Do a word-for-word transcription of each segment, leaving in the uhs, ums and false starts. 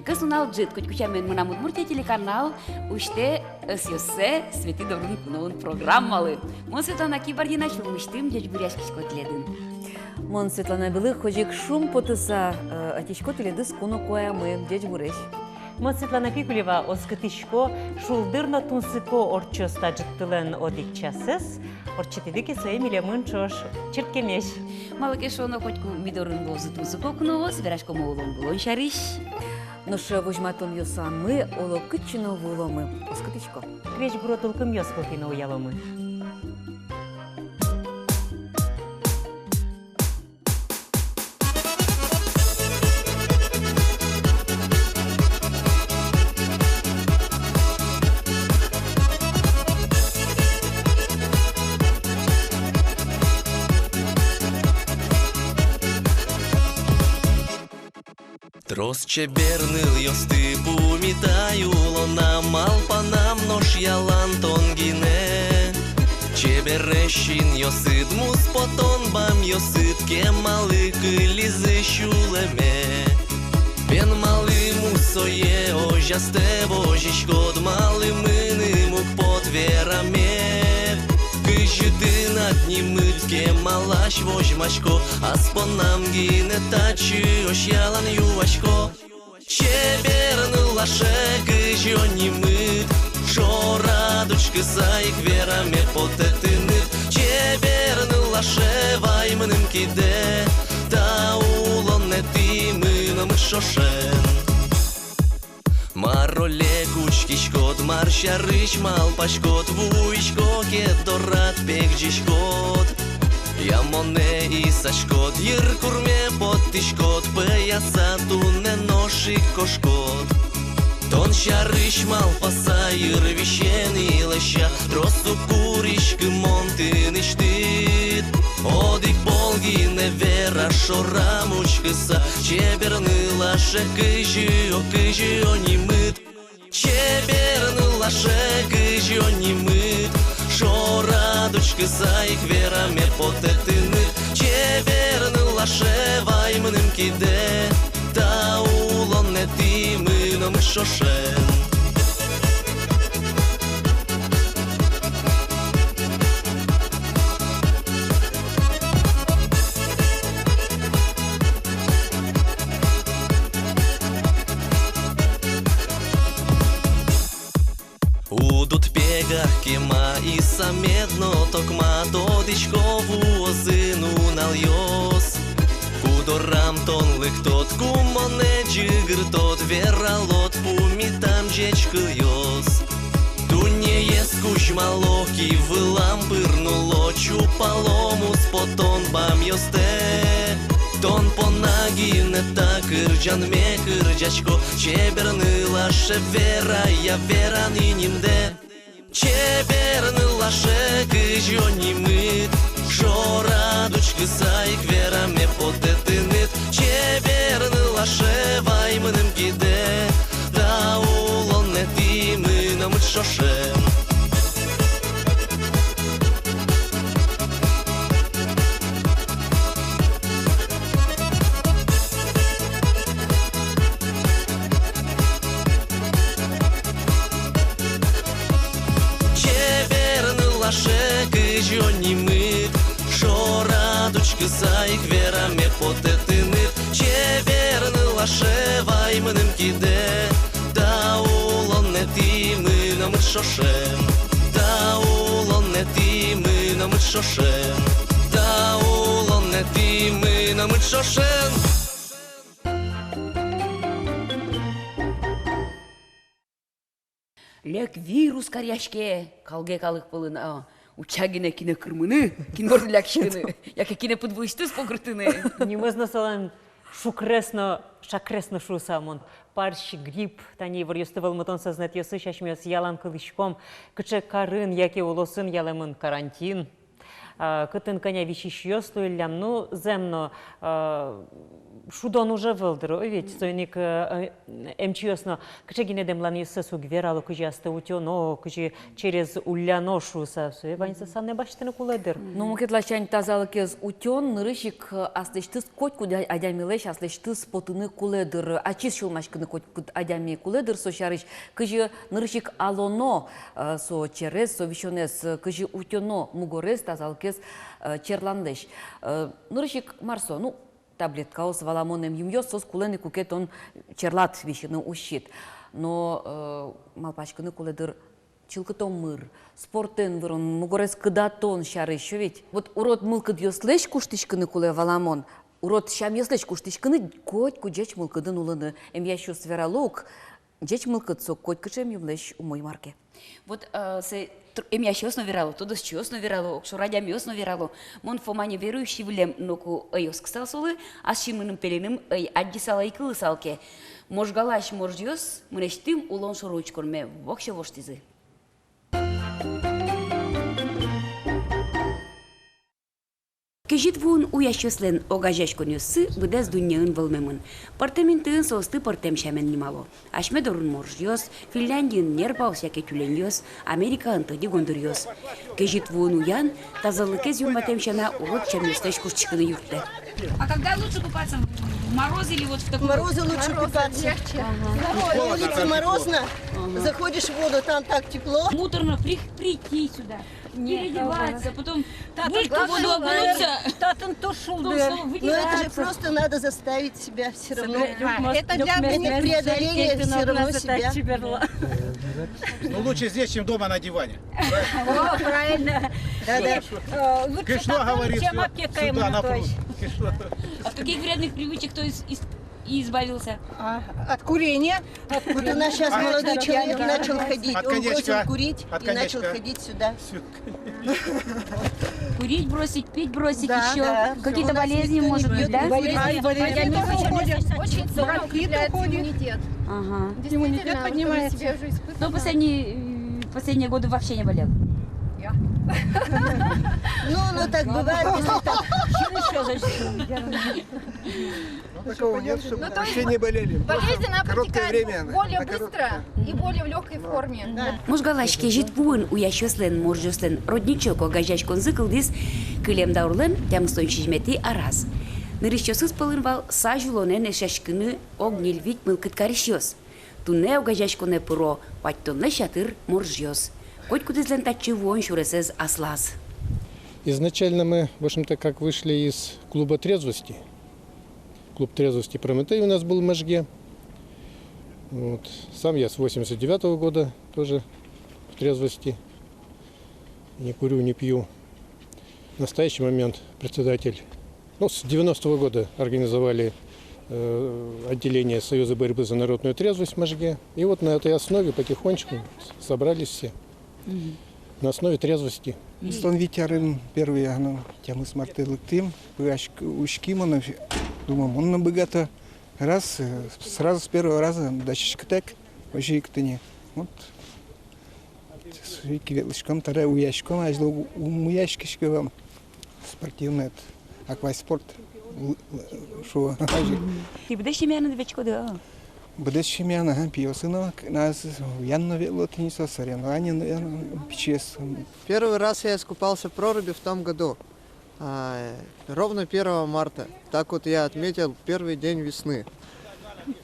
Кӧснунал ӝыт. Котьку сямен, «Мынам Удмуртие» телеканал усьтэ ӧсъёссэ «Светӥ дорын куноын» программалы. Мон, Светлана Кибардина, сюлмысьтым ӟечбуръяськисько тӥледын. Мон, Светлана Белых, озьы ик шумпотыса, э, ӧтисько тӥледыз куно куамы. Ӟечбуресь. Мон, Светлана Пикулева, оскытӥсько, шулдыр но тунсыко ортчоз та ӝыттылэн одӥг часэз. Ортчытӥды ке сое милемын ӵош чырткемесь. Малы ке шуоно, котьку ми дорын луозы тунсыко куноос, вераськомы улон-вылон сярысь. Нош возьматонъёсамы, оло, кытчы но вуыломы, оскытӥсько. Крезьгуро тулкымъёс вылтӥ но уяломы. Трос чебер нылъёсты пумитай улонам, малпанам нош ялан тон гинэ. Чебересь синъёсыд, муспотон бамъёсыд кемалы кылизы сюлэме. Бен малы мусое озястэ возиськод, малы мыным уг поты вераме? Кызьы тынад нимыд кемалась возьмасько, ас понам гинэ татчы озь ялан юасько. Чебер нылаше, кызьы нимыд? Шорад учкыса ик вераме потэ тыныд. Чебер нылаше, вай мыным кидэ, та улонэтӥ мыномы ӵошен. Мар олег учкиськод, мар сярысь малпаськод, вуисько ке дорад, пегӟиськод. Я монэ исаськод, йыркурме поттӥськод, пӧяса туннэ нош ик кошкод. Тон сярысь малпаса, йырвисен ик лэся, трос уг куриськы мон тынэсьтыд. Одӥг пол гинэ вера шорам учкыса, чебер нылаше, кызьы, о, кызьы нимыд? Чебер нылаше, кызьы нимыд? Шорад учкыса ик вераме потэ тыныд. Чебер нылаше, вай мыным кидэ, та улонэтӥ мыномы ӵошен. Уд уд пегах кема, и самед но токма, тодӥсько, вуозы нуналъёс. Ку дорам тон лыктод, ку монэ ӟыгыртод, вералод пумитам ӟеч кылъёс. Дуннеез кузьмало, ки вылам пыр нулло, чупало муспотон бамъёстэ. Тон понна гинэ та кырӟанме кырӟасько, чебер нылаше, верай-а, вераны нимдэ. Чебер нылаше, кызьы нимыд? Шорад учкыса ик вераме потэ тыныд. Чебер нылаше, вай мыным кидэ, та улонэтӥ мыномы ӵошен. Чебер нылаше, кызьы нимыд? Шорад учкыса ик вераме потэ тыныд. Чебер нылаше, вай мыным кидэ, та улонэтӥ мыномы ӵошен. Та улонэтӥ мыномы ӵошен. Та улонэтӥ мыномы ӵошен. Лек вирус каръяське калгес калык пӧлын, а, утча гинэ, кинэ кырмыны, кин борды лякиськыны, яке кинэ пыд вылысьтыз погыртыны. Нимыз но солэн шукрес но, шакрес но шуыса мон. Парсь, грипп, тани иворъёсты вӧлмытон сӧзнэтъёсысь асьмеос ялан кылӥськом, кыӵе карын яке улосын ялэмын карантин. А, кытын кӧня висисьёс луиллям, ну, зэм но, а, шудон уж ӧвӧл дыр, о, ведь, соин ик, э, э, эмчиос но кыӵе гинэ дэмланъёссэс уг верало, кызьы астэ утёно, кызьы через улляно шуыса, сое ваньзэ санэ басьтыны кулэ дыр. Ну, мукет ласянь, тазалыкез утён нырысь ик, э, аслэсьтыз котькуд а-, адямилэсь аслэсьтыз потыны кулэ дыр, ачиз сюлмаськыны котькуд адями кулэ дыр со сярысь, кызьы нырысь ик алоно, э, со через, со висёнэз, э, кызьы утёно мугорез, тазалыкез, э, черланлэсь. Э, нырысь ик мар со, ну, таблеткаос, валамон, эмъюмъёс, соос кулэ ни, куке тон черлад, висьыны усьыт. Но, э, малпаськыны кулэ дыр чылкытомыр, спортэн вырон, мугорез кыдатон сярысь, ведь. Вот урод мылкыдъёслэсь куштӥськыны кулэ, валамон, урод сямъёслэсь куштӥськыны, котьку ӟеч мылкыдын улыны. Эмъясьёс верало ук, ӟеч мылкыд со котькыӵе эмъюмлэсь умой мар ке. Вот, э, сэ тр-, эмъясьёс но верало, тодосчиос но верало, огшоры адямиос но верало. Мон Фома неверующий вылэм, ноку ӧй оскысал солы, ас синмыным-пеленым ӧй адӟысал, ӧй кылысал ке. Можгалась моржъёс мынэсьтым улон шоры учконме воксё воштӥзы. Кезьыт вуын уясьёслэн огазеяськонъёссы быдэс дуннеын вӧлмемын. Пӧртэм интыын соосты пӧртэм сямен нимало. Асьме дорын моржъёс, Финляндиын нерпаос яке тюленьёс, Америкаын тӧдьы гондыръёс. Кезьыт вуын уян тазалыкез юнматэм сяна урод сямъёслэсь куштӥськыны юрттэ. А когда лучше купаться? В мороз или вот в такой? В морозы лучше купаться. Ага. На улице морозно, заходишь в воду, там так тепло. Муторно при-, прийти сюда. Переодеваться, потом выйти в воду, окунуться. Татын туж шулдыр. Потом снова выйти. Ну, это же просто надо заставить себя всё равно. Это для преодоления всё равно себя. Ну, лучше здесь, чем дома на диване. О, правильно. Да, да. Э, лучше татын, чем аптекаын. Кышло, говорит, сюда, напротив. Кышло. От каких вредных привычек кто из, из и избавился? А, от курения. Вот у нас щас молодой человек начал ходить. Он бросил курить и начал ходить сюда. Курить бросить, пить бросить ещё. Да, да. Какие-то болезни, может быть, да? Болезни, болезни тоже уходят. Очень сильно укрепляется иммунитет. Ага. Иммунитет поднимается. Действительно, вот мы себе уже испытываем. Кто последние, э, последние годы вообще не болел? Я. Ну, ну, так бывает, если так. Ну, такого нет, чтобы все не болели. Просто болезнь, она протекает более быстро и более в лёгкой форме. Можгалась кезьыт вуын уясьёслэн, моржъёслэн «Родничок» огазеяськонзы кылдӥз кылем даурлэн тямыстон сизьыметӥ араз. Нырысьёсыз пӧлын вал сазь улонэн эшъяськыны ог ньыль-вить мылкыд карисьёс. Туннэ огазеяськонэ пыро куатьтонлэсь ятыр моржъёс. Котькудӥзлэн татчы вуон сюресэз аслаз. Изначально мы, в общем-то, как вышли из клуба трезвости. Клуб трезвости «Прометей» у нас был в Можге. Вот. Сам я с восемьдесят девятого года тоже в трезвости. Не курю, не пью. В настоящий момент председатель. Ну, с девяностого года организовали, э, отделение Союза борьбы за народную трезвость в Можге. И вот на этой основе потихонечку собрались все. Мгм. На основе трезвости. Мгм. Астон вить арын первый, а, ну, тямыс мартэ лыктӥм, пыаськ-, учким, мон, думаю, мон но быгато. Раз, э, сразу с первого раза дасяськытэк, озьы ик тыни. Вот. Ик ветлӥськом, табере уяськом, азьло у-, ум уяськиськом. Спортивный, это, акваспорт, л-, л-, шуо. Тӥ быдэс семьяеныз ветлӥськоды, а? Быдэс семьяен, ага, пиосы но, к-, нас, уян но ветло тӥни со, соревнование но, э, пичиез. Первый раз я искупался в проруби в том году. А, ровно первого марта. Так вот я отметил первый день весны.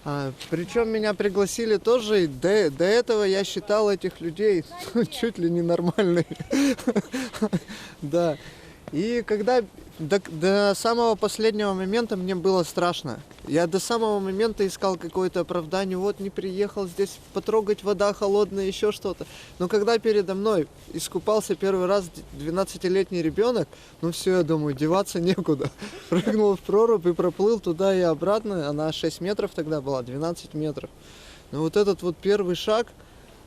А, причём меня пригласили тоже, и до, до этого я считал этих людей чуть ли не нормальными. Да. И когда до, до самого последнего момента мне было страшно. Я до самого момента искал какое-то оправдание. Вот не приехал здесь потрогать, вода холодная, ещё что-то. Но когда передо мной искупался первый раз д-, двенадцатилетний ребёнок, ну всё, я думаю, деваться некуда. Прыгнул в прорубь и проплыл туда и обратно. Она шесть метров тогда была, двенадцать метров. Ну вот этот вот первый шаг,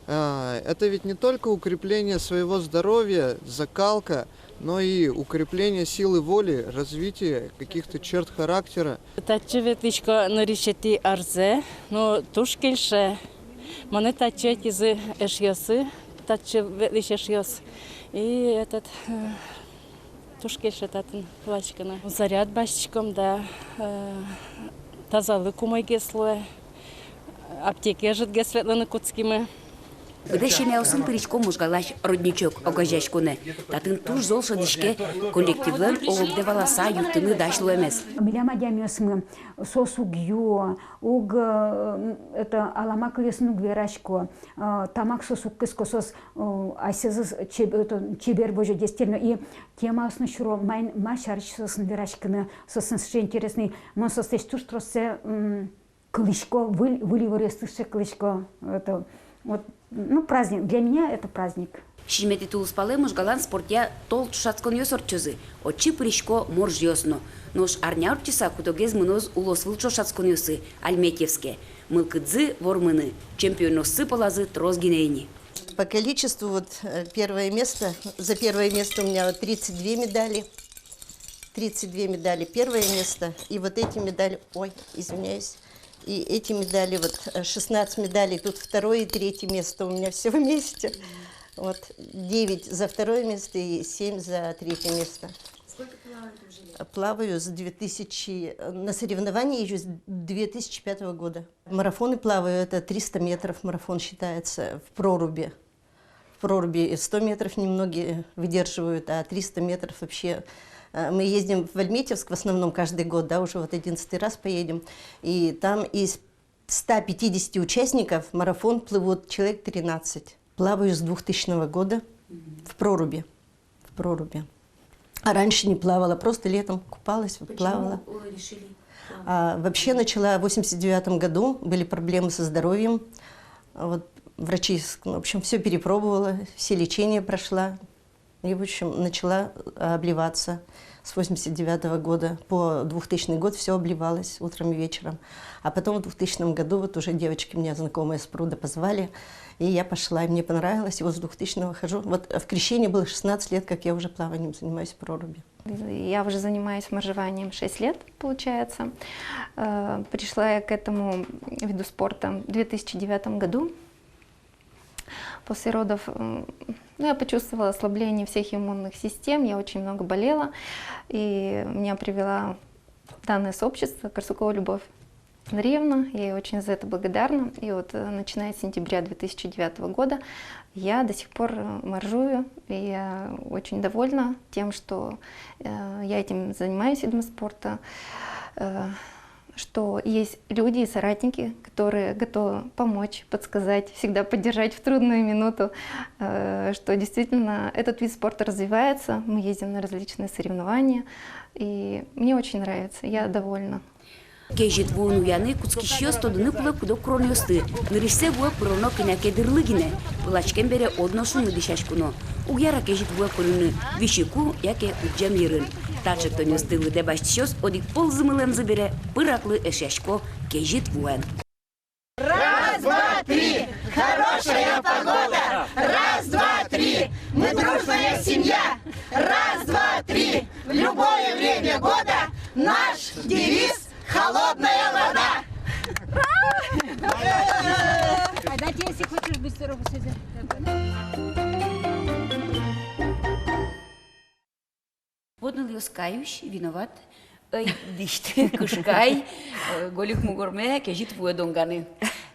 а, это ведь не только укрепление своего здоровья, закалка, но и укрепление силы воли, развитие каких-то черт характера. Татчы ветлӥсько нырысетӥ арзэ, но туж кельше. Монэ татчы ӧтизы эшъёсы, татчы ветлӥсь эшъёс. И этот, э, Туж кельше татын пыласькыны. Заряд басьтӥськом да, э, тазалык умойгес луэ, аптеке ӧжытгес ветлыны кутскимы. Быдэс семьяосын пыриськом Можгалась «Родничок» огазеяськонэ. Татын туж зол шӧдӥське, коллективлэн огогдэ валаса юрттыны дась луэмез. Милям адямиосмы, соос уг юо, уг, э, это, алама кылъёсын уг верасько, э, тамак соос уг кыско, соос, э, асьсэзэс чеб-, это, чебер возё, действительно. И темаос но сюро, май-, ма сярысь соосын вераськыны, соослэн сыӵе интересный, мон соослэсь туж троссэ, м, кылӥсько, выль, выль иворъёсты сыӵе кылӥсько. Это, вот, ну, праздник. Для меня это праздник. Сизьыметӥ тулыспалэ Можгалан спортъя тол ӵошатсконъёс ортчозы. Отчы пырисько моржъёс но. Нош арня ортчыса куд-огез мыноз улосвыл ӵошатсконъёсы Альметьевске. Мылкыдзы вормыны, чемпионъёссы пӧлазы трос гинэ ини. По количеству вот, э, первое место, за первое место у меня вот тридцать две медали. Тридцать две медали, первое место. И вот эти медали, ой, извиняюсь. И эти медали, вот, э, шестнадцать медалей, тут второе и третье место у меня всё вместе. Вот, девять за второе место и семь за третье место. Сколько плаваете в желе? Плаваю с две тысячи, э, на соревнования езжу с две тысячи пятого года. Марафоны плаваю, это триста метров марафон считается в проруби. В проруби сто метров немногие выдерживают, а триста метров вообще. Э, мы ездим в Альметьевск в основном каждый год, да, уже вот одиннадцатый раз поедем. И там из ста пятидесяти участников марафон плывут человек тринадцать. Плаваю с двухтысячного года в проруби. В проруби. А раньше не плавала, просто летом купалась, вот. Почему плавала. Вы решили плавать? А, вообще начала в восемьдесят девятом году, были проблемы со здоровьем. А вот врачи, с-, ну, в общем, всё перепробовала, все лечения прошла. И, в общем, начала, а, обливаться. С восемьдесят девятого года по двухтысячный год всё обливалась утром и вечером. А потом в двухтысячном году вот уже девочки меня знакомые с пруда позвали, и я пошла, и мне понравилось, и вот с двухтысячного хожу. Вот в Крещение было шестнадцать лет, как я уже плаванием занимаюсь в проруби. Я уже занимаюсь моржеванием шесть лет, получается. Э, пришла я к этому виду спорта в две тысячи девятом году. После родов, м, ну, я почувствовала ослабление всех иммунных систем, я очень много болела, и меня привела в данное сообщество Корсукова Любовь Андреевна, я ей очень за это благодарна. И вот, э, начиная с сентября две тысячи девятого года я до сих пор, э, моржую, и я очень довольна тем, что, э, я этим занимаюсь, видом спорта. Э, что есть люди и соратники, которые готовы помочь, подсказать, всегда поддержать в трудную минуту, э, что действительно этот вид спорта развивается, мы ездим на различные соревнования, и мне очень нравится, я довольна. Кезьыт вуын уяны кутскисьёс тодыны кулэ куд-ог куронъёсты. Нырысьсэ вуэ пыроно кӧня ке дырлы гинэ. Пыласькем бере одно шумы дӥсяськоно. Уг яра кезьыт вуэ куроны висьыку яке удӟем йырын. Та ӵектонъёсты лыдэ басьтӥсьёс одӥг пол зымылэмзы бере пыраклы эшъясько кезьыт вуэн. Раз, два, три! Хорошая погода! Раз, два, три! Мы дружная семья! Раз, два, три! В любое время года наш девиз: «Холодная вода». А дайте, если хочешь, быстро посидим. Вот нылъёс каюсь, виноват. Ӧй дӥсьты, кышкай, э, гольык мугорме кезьыт вуэ донганы.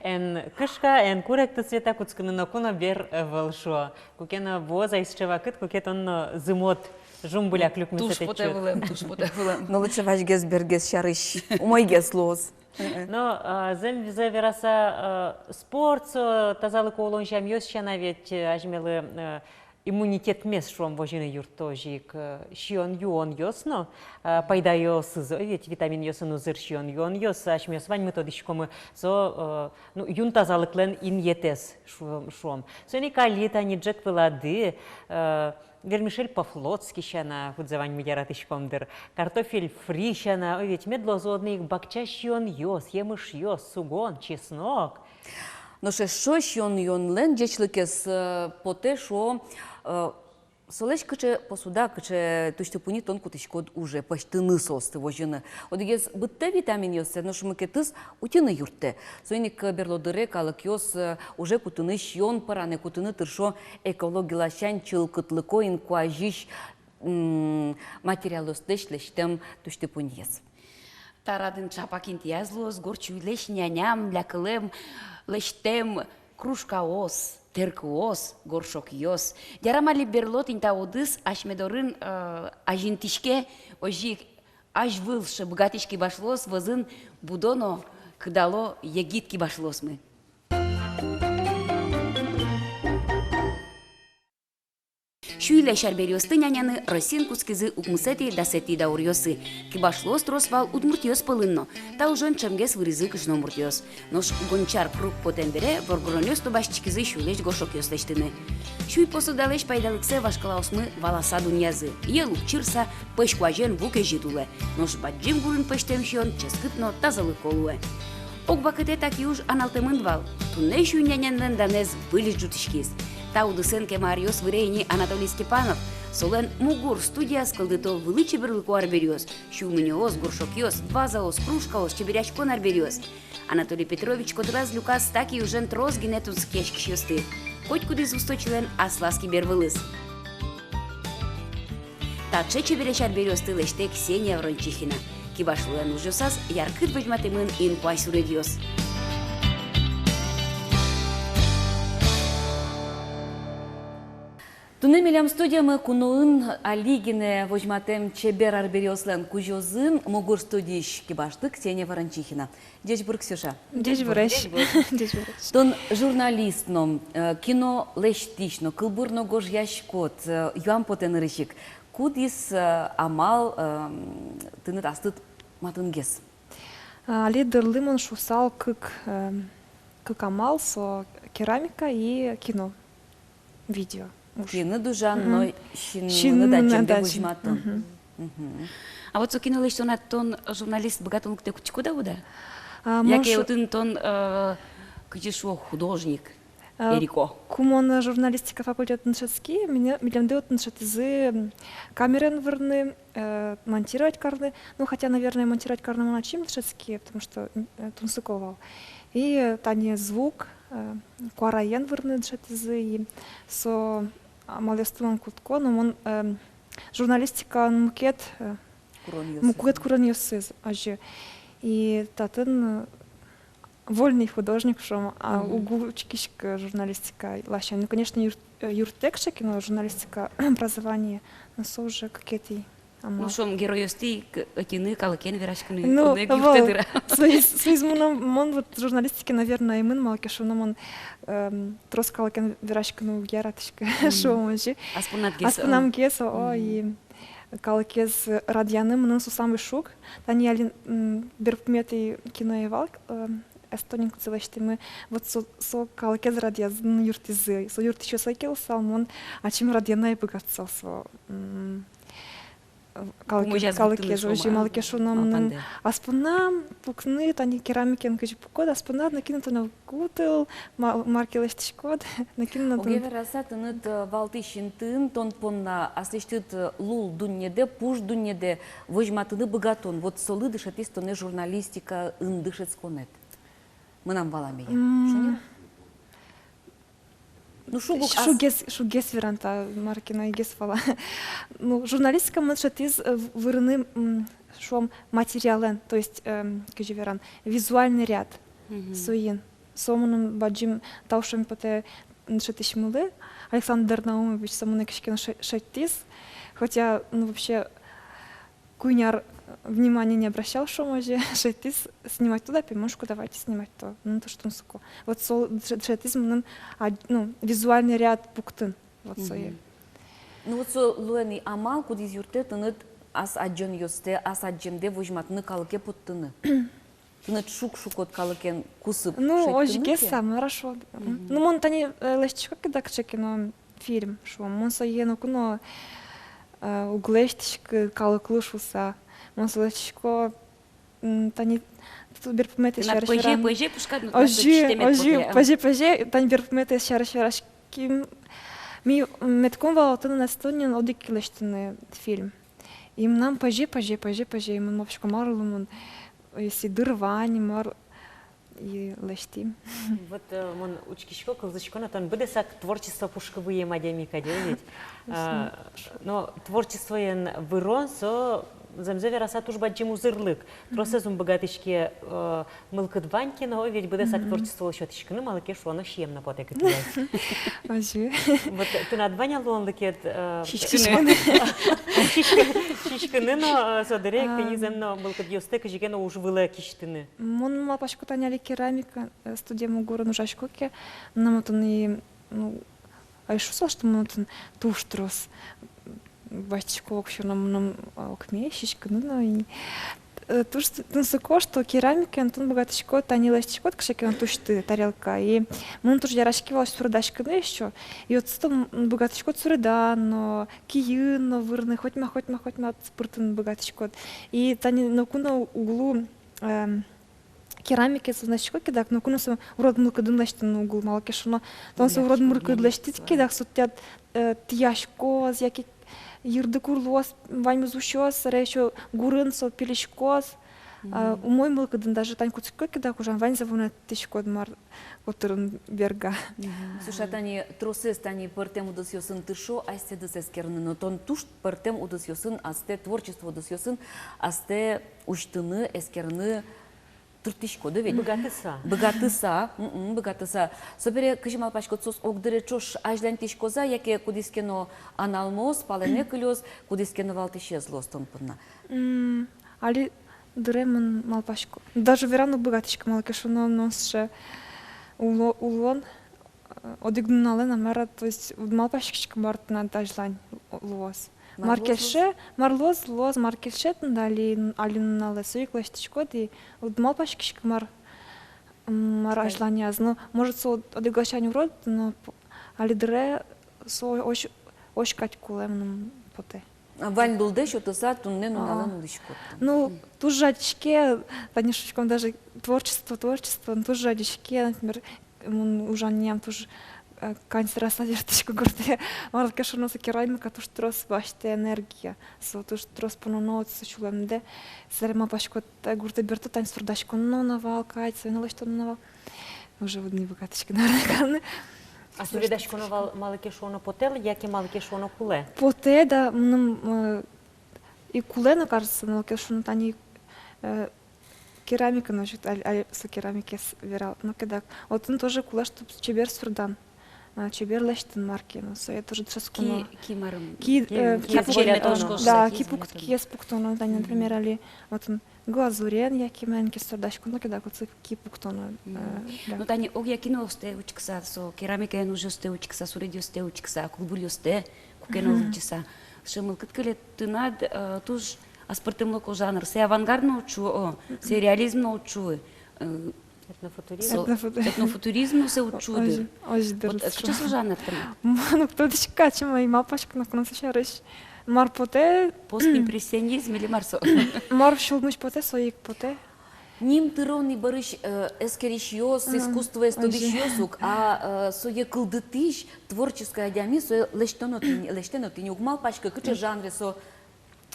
Эн кышка, эн куректы, Света, кутскыны ноку но бер ӧвӧл, шуо. Куке но вуоз ай сыӵе вакыт, куке тон но зымод жумбыляк люкмысэтэ. Туж потэ вылэм, туж потэ вылэм. Но лучше вазьгес, бергес сярысь, умойгес луоз. Но, а, зэмзэ вераса, а, спорт со, тазалыко улон сямъёс сяна ведь, э, азьмелы, э, иммунитетмес, шуом, возьыны юртто озьы ик, э, сиён-юонъёс но, э, пайдаёсыз, ой, ведь витаминъёсын узыр сиён-юонъёс, асьмеос ваньмы тодӥськомы, со, э, ну, юн тазалыклэн инъетэз, шуом, шуом. Соин ик али тани ӝӧк вылады, э, вермишель по-флотски сяна, кудзэ ваньмы яратӥськом дыр, картофель фри сяна, ой, ведь мед луозы одно ик бакча сиёнъёс, емышъёс, сугон, чеснок. Нош эшшо сиён-юонлэн ӟечлыкез, э, потэ, шуо, э, солэсь кыӵе посуда, кыӵе тусьты-пуньы тон кутӥськод уже пӧзьтыны, соосты возьыны. Одӥгез быдтэ витаминъёссэ, нош мукетыз утьыны юрттэ. Соин ик берло дыре калыкъёс, э, уже кутыны сиён пӧраны, кутыны тыршо экологи ласянь чылкытлыко, инкуазьысь м, материалъёслэсь лэсьтэм тусьты-пуньыез. Та радын чапак интыяз луоз Горд сюйлэсь няням, лякылэм, лэсьтэм кружкаос, тэркыос, горшокъёс. Ярам али берло тӥни та удыс асьме дорын, э, азинтӥське, озьы ик азьвыл сыӵе быгатӥсь кибашлыос вӧзын будо но кыдало егит кибашлыосмы. Сюйлэсь арбериосты няняны Россиын кутскизы укмысэтӥ-дасэтӥ дауръёсы. Кибашлыос трос вал удмуртъёс пӧлын но. Та ужен ӵемгес выризы кышномуртъёс. Нош Гончар круг потэм бере воргоронъёс но басьтӥськизы сюйлэсь горшокъёс лэсьтыны. Сюй посудалэсь пайдалыксэ вашкалаосмы валаса дунъязы. Йӧл уг чырса, пӧсь куазен ву кезьыт улэ. Нош бадӟым гурын пӧзьтэм сиён ческыт но тазалыко луэ. Ог вакытэ та киуж аналтэмын вал. Туннэ сюй нянянлэн данэз выльысь ӝутӥськиз. Та удысэн кема аръёс выре ини Анатолий Степанов. Солэн «Мугур» студияз кылдыто вылӥ чеберлыко арбериос: сюлмынёос, горшокъёс, вазаос, кружкаос, чеберъяськон арбериос. Анатолий Петрович котыраз люказ та киужен трос гинэ тунсыкъяськисьёсты. Котькудӥз усточилэн аслаз кибервылыз. Таӵе чебересь арбериосты лэсьтэ Ксения Ворончихина. Кибашлылэн ужъёсаз яркыт возьматэмын инкуазь суредъёс. Туннэ милям студиямы куноын али гинэ возьматэм чебер арбериослэн кузёзы, «Мугур» студиысь кибашлы Ксения Ворончихина. Ӟечбур, Ксюша. Ӟечбуресь. Ӟечбуресь. Тон журналист но, э, кино лэсьтӥсь но, кылбур но гожъяськод, э, юам потэ нырысь ик. Кудӥз, э, амал, э, м, тыныд астыд матынгес? А, али дырлы мон шуысал кык, э, кык амал, со керамика и кино. Видео. Уж. Киныд ужан, мгм, но синмыныд, синмыныд адӟемдэ адӟем. Возьматон. Мгм. Мгм. А вот со кино лэсьтонад тон журналист быгатонлыктэ кутскод-а, уд-а? А, яке мон шу- отын тон, э, кызьы шуо, художник, а, эрико? Ку мон журналистика факультетын дышетски, мине, милемды отын дышетӥзы, м, камераен вырны, э, монтировать карны. Ну, хотя, наверное, монтировать карны мон ачим дышетски, потому что, э, тунсыко вал. И, э, тани звук, э, куараен вырны дышетӥзы, и со амалъёсты мон кутско, но мон, э, журналистикалэн мукет, э, куронъёсыз. Мукет куронъёсыз, озьы. И татын, э, вольный художник, шуом, а, мгм, уг учкиськы журналистика ласянь. Ну, конечно, юрт-, э, юрттэ кыӵе ке но журналистика образование, но со уже кыкетӥ амал. Ну, шуом, геройёсты ик ӧтьыны, калыкен вераськыны, ну, одно ик юрттэт дыр-а? Соиз, соиз мынам, мон вот журналистике, наверное, ӧй мын, малы ке шуоно мон, эм, трос калыкен вераськыны уг яратӥськы, мгм, шуом озьы. Ас понамгес, ас понамгес, о, о, мгм, и калыкез радъяны мыным со самой шуг. Тани али, м, берпуметӥ киное вал, э, Эстониын кудзэ лэсьтӥмы. Вот со, со калыкез радъязы но юрттӥзы. Со юрттӥсьёс ӧй ке луысал, мон ачим радъяны ӧй быгатысал со, м, калыке-, калыкез, озьы, малы ке шуоно мыным ас понам пукыны, тани керамикаен кызьы пукод, ас понад нокинлы тон ӧд кутылы, ма-, мар ке лэсьтӥськод, нокинлы но тон. Огъя вераса, тыныд, э, валтӥсь интыын тон понна аслэсьтыд, э, лул дуннедэ, пуш дуннедэ возьматыны быгатон. Вот солы дышетӥз тонэ журналистикаын дышетсконэд. Мынам валамея. М. Шонер-а? Ну, шуг ук ас- шуггес, шуггес веран та, мар ке но ӧйгес вала. Ну, журналистика мыным дышетӥз, э, в-, вырыны, м, шуом, материалэн, то есть, эм, кызьы веран, визуальный ряд. Мгм. Соин. Со мыным бадӟым тау шуэме потэ дышетӥсьмылы, Александр Наумович со мыным кызьы ке но шедь-, шедьтӥз. Хотя, ну, вообще, куинь ар внимания не обращал, шуом озьы, шедьтӥз: снимать-то, да, пе, мон шуисько, давайте снимать-то. Ну, то, что он суко. Вот со дыше-, дышетӥз мыным, а, ну, визуальный ряд пуктыны. Вот сое. Мгм. Ну, вот со луэ ни амал, кудӥз юрттэ тыныд ас адӟонъёстэ, ас адӟемдэ возьматыны, калыке поттыны. Тыныд шуг-шугод калыкен кусып шедьтыны. Ну, озьыгес самой хорошо. Мгм. Ну, мон тани, э, лэсьтӥсько ке, да, кыӵе ке но фильм, шуом, мон сое ноку но, э, уг лэсьтӥськы калыклы шуыса. Мон сое лэсьтӥсько, м, тани ту берпуметӥ сярысь веран. Пӧзе, пӧзе пушкад, ну, озьы, озьы, пӧзе, пӧзе, тани берпуметӥ сярысь вераським. Ми, м, метком вал отын, Эстониын, одӥг ик лэсьтыны фильм. И мынам пӧзе, пӧзе, пӧзе, пӧзе, и мон малпасько, мар луэ мон, если дыр вань, мар, и лэсьтӥм. Вот, э, мон учкисько, кылзӥсько но, тон быдэсак творчество пушкы выем адями кадь, ведь? А, но творчествоен вырон со, зэмзэ вераса, туж бадӟым узырлык. Тросэз ум быгатӥське, э, мылкыд вань ке но, ведь быдэсак творчестволы сётӥськыны, малы ке шуоно сием но потэ кытӥ. Озьы. Вот тынад вань-а луонлыкед, э, сиськыны. Сиськы-, сиськыны но, э, со дыре ик тӥни зэм но мылкыдъёстэ кызьы ке но уж вылэ кисьтыны. Мон малпасько, тани али керамика, э, студиямы гурын ужасько ке, но мон отын и, ну, ӧй шуысал, что мон отын туж трос басьтӥсько, вообще но мыным, а, окме сиськыны но и, э, туж т-, тунсыко, что керамикаен тон быгатӥськод, тани лэсьтӥськод кыӵе ке но тусьты, тарелка, и мыным туж яраське вал суредаськыны ещё, и отсы тон быгатӥськод суредан но, киын но вырны, хоть ма, хоть ма, хоть ма пыртыны быгатӥськод. И тани ноку но уг лу, эм, керамикаез лэсьтӥськод ке дак, ноку но со урод мылкыдын лэсьтыны уг лу, малы ке шуоно, тон со урод мылкыдын лэсьтӥд ке дак, со тӥляд, э, тӥяськоз, яке йырдык ур луоз, ваньмыз усёз, собере ещё гурын со пилиськоз. А, умой мылкыдын даже тань кутскиськод ке дак ужан, ваньзэ вунэтӥськод, мар котырын берга. Слушай, тани тросэз, тани пӧртэм удысъёсын тыршо асьсэдыз эскерыны, но тон туж пӧртэм удысъёсын, астэ, творчество удысъёсын астэ усьтыны, эскерыны турттӥськод, ведь? Быгатыса. Быгатыса, м-м, быгатыса. Собере, кызьы малпаськод, соос огдыре ӵош азьланьтӥськоз-а, яке кудӥз ке но аналмоз, палэнэ кылёз, кудӥз ке но валтӥсез луоз тон понна? М, али дыре мон малпасько. Даже вераны уг быгатӥськы, малы ке шуоно, мынам сыӵе уло-, улон, э, одӥг нуналэ но мар-а, то есть уд малпаськиськы, мар тынад азьлань луоз. Мар кельше, мар луоз, луоз, мар кельше тыныд али, али нуналэ, со ик лэсьтӥськод, и уд малпаськиськы, мар, м, мар азьланяз. Ну, может, со одӥг ласянь урод, но п-, али дыре со озь, озь кадь кулэ мыным потэ. А вань лулдэ сётыса, туннэ нуналэ нуллӥськод. Ну, туж жадиське, тани шуиськом, даже творчество, творчество, ну, туж жадиське, например, мон ужанъям туж, э, кань сэраса бертӥсько гуртэ, малы ке шуоно со керамика туж трос басьтэ энергия, со туж трос пононо отчы сюлэмдэ, собере малпасько, та гуртэ берто, тани суредаськоно но вал кадь, сое но лэсьтоно но вал. Уже уд ни быгатӥськы, наверное, карыны. А суредаськоно вал, малы ке шуоно потэ-а, яке малы ке шуоно кулэ? Потэ, да, мыным, э, и кулэ но, кажется, малы ке шуоно тани, э, керамика но, значит, аль-, аль-, со керамикаез верал, но ке дак. Отын тоже кулэ, чтоб чебер суредан, а, чебер лэсьтыны мар ке но, сое тоже дышетсконо. Ки, ки марым. Ки, э, ки, ки пуктоно, да, ки пуктӥськиз, пуктоно, тани, например, али отын глазурен яке маин ке суредаськоно ке дак, отчы ки пуктоно, э, да. Ну, тани огъя киноостэ учкыса, со керамикаен ужъёстэ учкыса, суредъёстэ учкыса, кылбуръёстэ куке но лыдӟыса. Сыӵе мылкыд кыле тынад, э, туж аспӧртэмлыко жанр. Сое авангард но уд шуы, о, сое реализм но уд шуы, э, этнофутуризм. Со этнофутуризм. Этнофутуризм но, сое уд шуы дыр. Озьы, озьы дыр. Вот, э, кыӵе со жанр тынад? Мон уг тодӥськы, ачим ӧй малпаськы на кунын со сярысь. Мар потэ? Постимпрессионизм или мар со? Мар сюлмысь потэ, со ик потэ. Ним тыро ни бӧрысь, э, эскерисьёс, искусствоез тодӥсьёс ук, а, э, сое кылдытӥсь, творческой адями, сое лэсьтоно тӥни, лэсьтоно тӥни, уг малпаськы, кыӵе жанре со.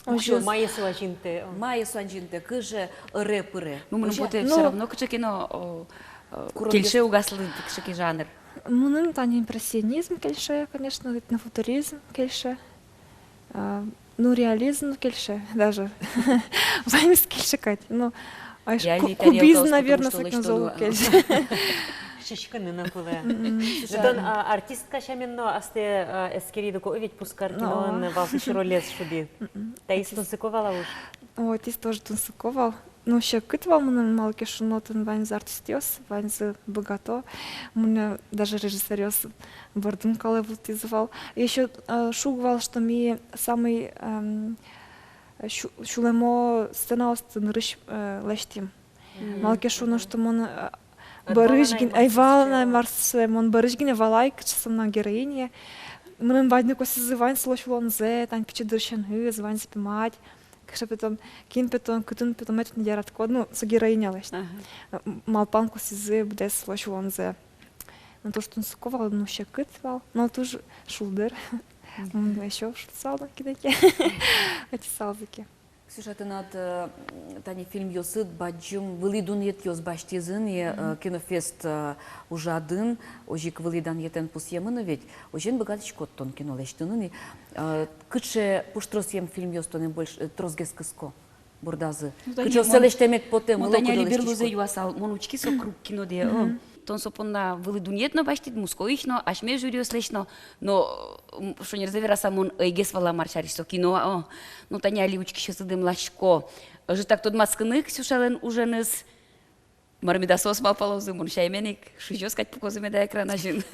Озьы. Мае со азинтэ, о. Мае со азинтэ, кыӵе ӧре пыре. Ну, мыным потэ, всё равно кыӵе ке но, о, э, кельше ук аслыд кыӵе ке жанр. Мыным тани импрессионизм кельше, конечно, этнофутуризм кельше. А, ну, реализм кельше даже. Ваньмыз кельше кадь. Ну, а ещё ку-, кубизм, наверное, со ик но зол уг кельше. Сиськыны но кулэ. Мгм. Тон, а, артистка сямен но астэ, а, эскериды ке, ведь Пузкар киноын валтӥсь ролез шудӥд. Мгм. Таиз тунсыко вал-а уж? Ой, таиз тоже тунсыко вал. Ну, секыт вал мыным, малы ке шуоно, отын ваньзы артистъёс, ваньзы быгато. Мыным даже режиссёръёс бордын калэ вуттӥзы вал. Ещё, э, шуг вал, что ми самый, эм, сю-, сюлэмо сценаосты нырысь, э, лэсьтӥм. Мгм. Малы ке шуоно, что мон, э, бӧрысь гинэ, ӧй вала на мар сыӵе, мон бӧрысь гинэ валай, кыӵе со мынам героиня. Мыным вадьны косӥзы вань солэсь улонзэ, тань пичи дырысеныз, ваньзэ пе мать. Кыӵе пе тон, кин пе тон, кытын пе тон, мед тон яратӥськод, ну, со героинялэсь. Ага. М-, малпан косӥзы быдэс солэсь улонзэ. Ну, туж тунсыко вал, ну, секыт вал, но туж шулдыр. Мгм. М, ещё шудысал но кинэ ке. Ӧтьысалзы ке. Ксюша, тынад, э, тани фильмъёсыд бадӟым вылӥ дунъетъёс басьтӥзы ни, э, «Кинофест», э, ужрадын, озьы ик вылӥ данъетэн пусъемын ведь, озьыен быгатӥськод тон кино лэсьтыны ни. Э, кыӵе пуштросъем фильмъёс тонэ больш-, э, тросгес кыско бордазы? Ну, тани кыӵе мон, сое лэсьтэме потэ, мон мыло тани али кудо берлозэ лэсьтӥськод. Юасал, мон учки со круг кинодэ, о. Тон со понна вылӥ дунъет но басьтӥд, Московысь но, асьме жюриослэсь но, но, м, шонерзэ вераса, мон ӧйгес вала, мар сярысь со кино, о. Но тани али учкисьёсты дэмласько ӧжытак тодматскыны Ксюшалэн уженыз. Мар меда соос малпалозы, мон сямен ик, шузёс кадь пукозы меда экран азьын.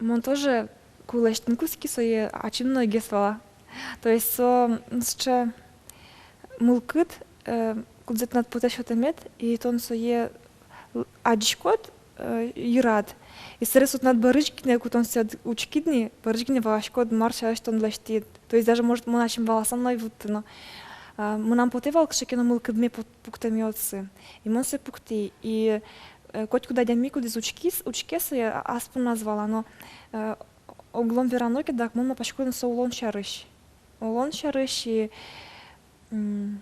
Мон тоже ку лэсьтыны кутски, сое ачим но ӧгез вала. То есть со, м, сыӵе мылкыд, э, кудзэ тынад потэ сётэмед, и тон сое л-, адӟиськод, э, йырад. И собере со тынад бӧрысь гинэ, ку тон сое учкид ни, бӧрысь гинэ валаськод, мар сярысь тон лэсьтӥд. То есть даже, может, мон ачим валаса но ӧй вутты но. А, мынам потэ вал кыӵе ке но мылкыдме пу-, пуктэмъёсы. И мон сое пуктӥ. И, э, котькуд адями, кудӥз учкиз, учке сое, а, ас понназ вала, но, э, оглом верано ке, дак, мон малпасько но со улон сярысь. Улон сярысь и, м,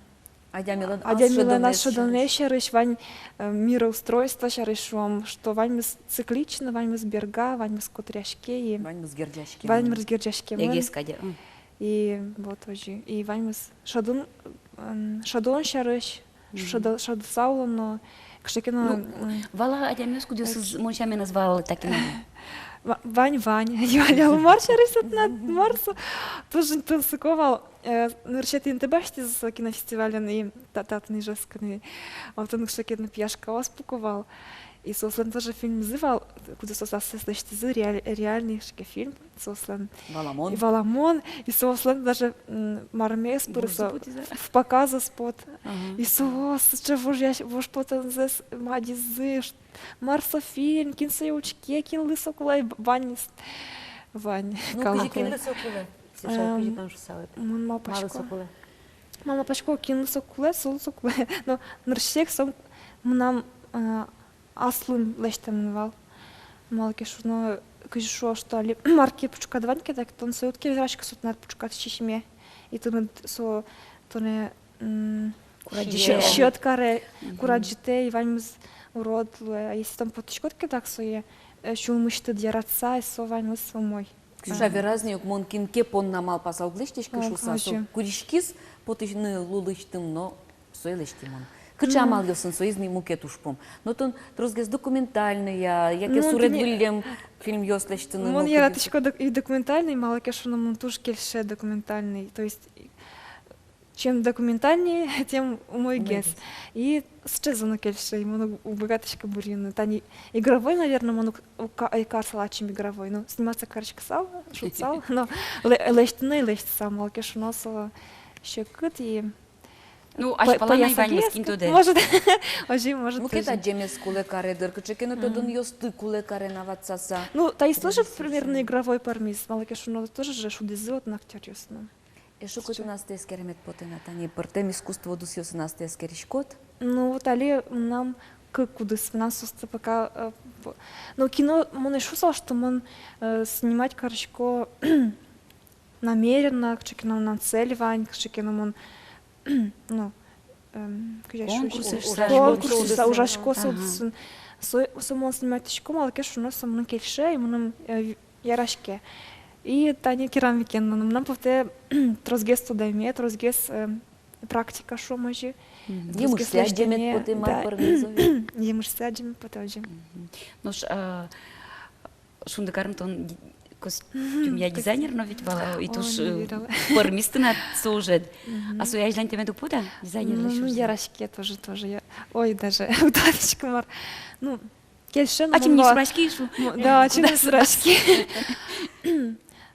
адямилэн ас шӧдонэз сярысь, вань, э, мироустройство сярысь, шуом, что ваньмыз циклично, ваньмыз берга, ваньмыз котыръяське и ваньмыз герӟаськемын. Ваньмыз герӟаськемын. Эгес кадь, м. И вот озьы. И ваньмыз шӧдон, м, шӧдон сярысь, шӧдо-, шӧдыса улоно, кыӵе ке но, ну, м, вала адямиос, кудъёсыз, мон сямен, ӧз вала таӵе но. Ва-, вань, вань. Юаллям, мар сярысь со тынад, мар со. Туж тунсыко вал. Э, нырысетӥ инты басьтӥзы со кинофестивален и та-, татын Ижевскын. Отын кыӵе ке но пияшкаос пуко вал. И соослэн тоже фильмзы вал, кудӥз соос ассэ лэсьтӥзы, реаль-, реальный кыӵе ке фильм соослэн. Валамон. И валамон, и соослэн даже, м, мармес пырыса, вожзы потӥз-а? В показы спот. Ага. И соос сыӵе вожъясь-, вожпотонзэс мадизы, ш-, мар со фильм, кин сое учке, кинлы со кулэ, б-, ваньмыз, вань. Ну, калык кызьы, кинлы со кулэ? Саша, эм, кызьы тон шуысал это? Мон малпасько. Малы со кулэ? Мон малпасько, кинлы со кулэ, солы со кулэ. Но нырысьсэ ик со мынам, э, аслым лэсьтэмын вал. Малы ке шуоно, кызьы шуо, что али мар ке пушкад вань ке, дак тон сое уд ке вераськы, со тынад пушкад сисьме. И тыныд со тонэ, м, курадӟытэ. Сьӧ-, сьӧд каре, мгм, курадӟытэ, и ваньмыз урод луэ. А если тон поттӥськод ке, дак сое, э, сюлмысьтыд яратыса, и со ваньмыз умой. Ксюша, вераз ни ук, мон кин ке понна малпаса уг лэсьтӥськы шуыса, со куриськиз потыны лулысьтым но, сое лэсьтӥ мон. Кыӵе амалъёсын, соиз ни мукет ужпум. Но тон тросгес документальной-а, яке суред выллем фильмъёс лэсьтыны? Мон яратӥсько док-, и документальной, малы ке шуоно, мыным туж кельше документальной. То есть, чем документальнее, тем умойгес. Умойгес. И сыӵезэ но кельше, и мон уг, уг быгатӥськы бырйыны. Тани игровой, наверно, мон уг, уг ка-, ӧй карысал ачим игровой. Ну, сниматься кариськысал, шудысал, но лэ-, лэсьтыны ӧй лэсьтысал, малы ке шуоно, со секыт и... Ну, по-, ась палан ӧй ваньмыз, кин тодэ. Может, озьы, может, озьы. Мукет адӟемез кулэ каре, дыр, кыӵе ке но тодонъёсты кулэ каре на ватсаса. Ну, таиз тоже примерно игровой пӧрмиз, малы ке шуоно, тоже же шудӥзы отын актёръёс но. Эшшо кытын астэ эскеремед потэ на, тани пӧртэм искусство удысъёсын астэ эскериськод? Ну, вот али мынам кык удыс, мынам соосты пока, э, п-, ну, кино, мон ӧй шуысал, что мон, э, снимать карисько намеренно, кыӵе ке но мынам цель вань, кыӵе ке но мон, ну, эм, кызьы шуисько, конкурс, ужась-, конкурс, ужась-, ужасько со удысын. Ага. Со, со мон сниматьтӥсько, малы ке шуоно, со мыным кельше, и мыным, э, яраське. И тани керамикен но мынам потэ тросгес тодэме, тросгес, э, практика, шуом озьы. Мгм. Тросгес лэсьтэме. Емышсэ адӟемед потэ, мар пӧрмиз, озьы. Емышсэ адӟеме потэ, озьы. Мгм. Нош, а, Шундыкарын тон ди-, костюмъя дизайнер но ведь вал, и туж, э, пӧрмиз тынад со ужед. Мгм. А сое азьланьтэме уг поты-а, дизайнерлэсь ужзэ? Ну, яраське тоже, тоже я. Ой, даже уг тодӥськы мар. Ну, кельше но. Ачим но ик сураськи, шу. М, да, ачим но сураськи.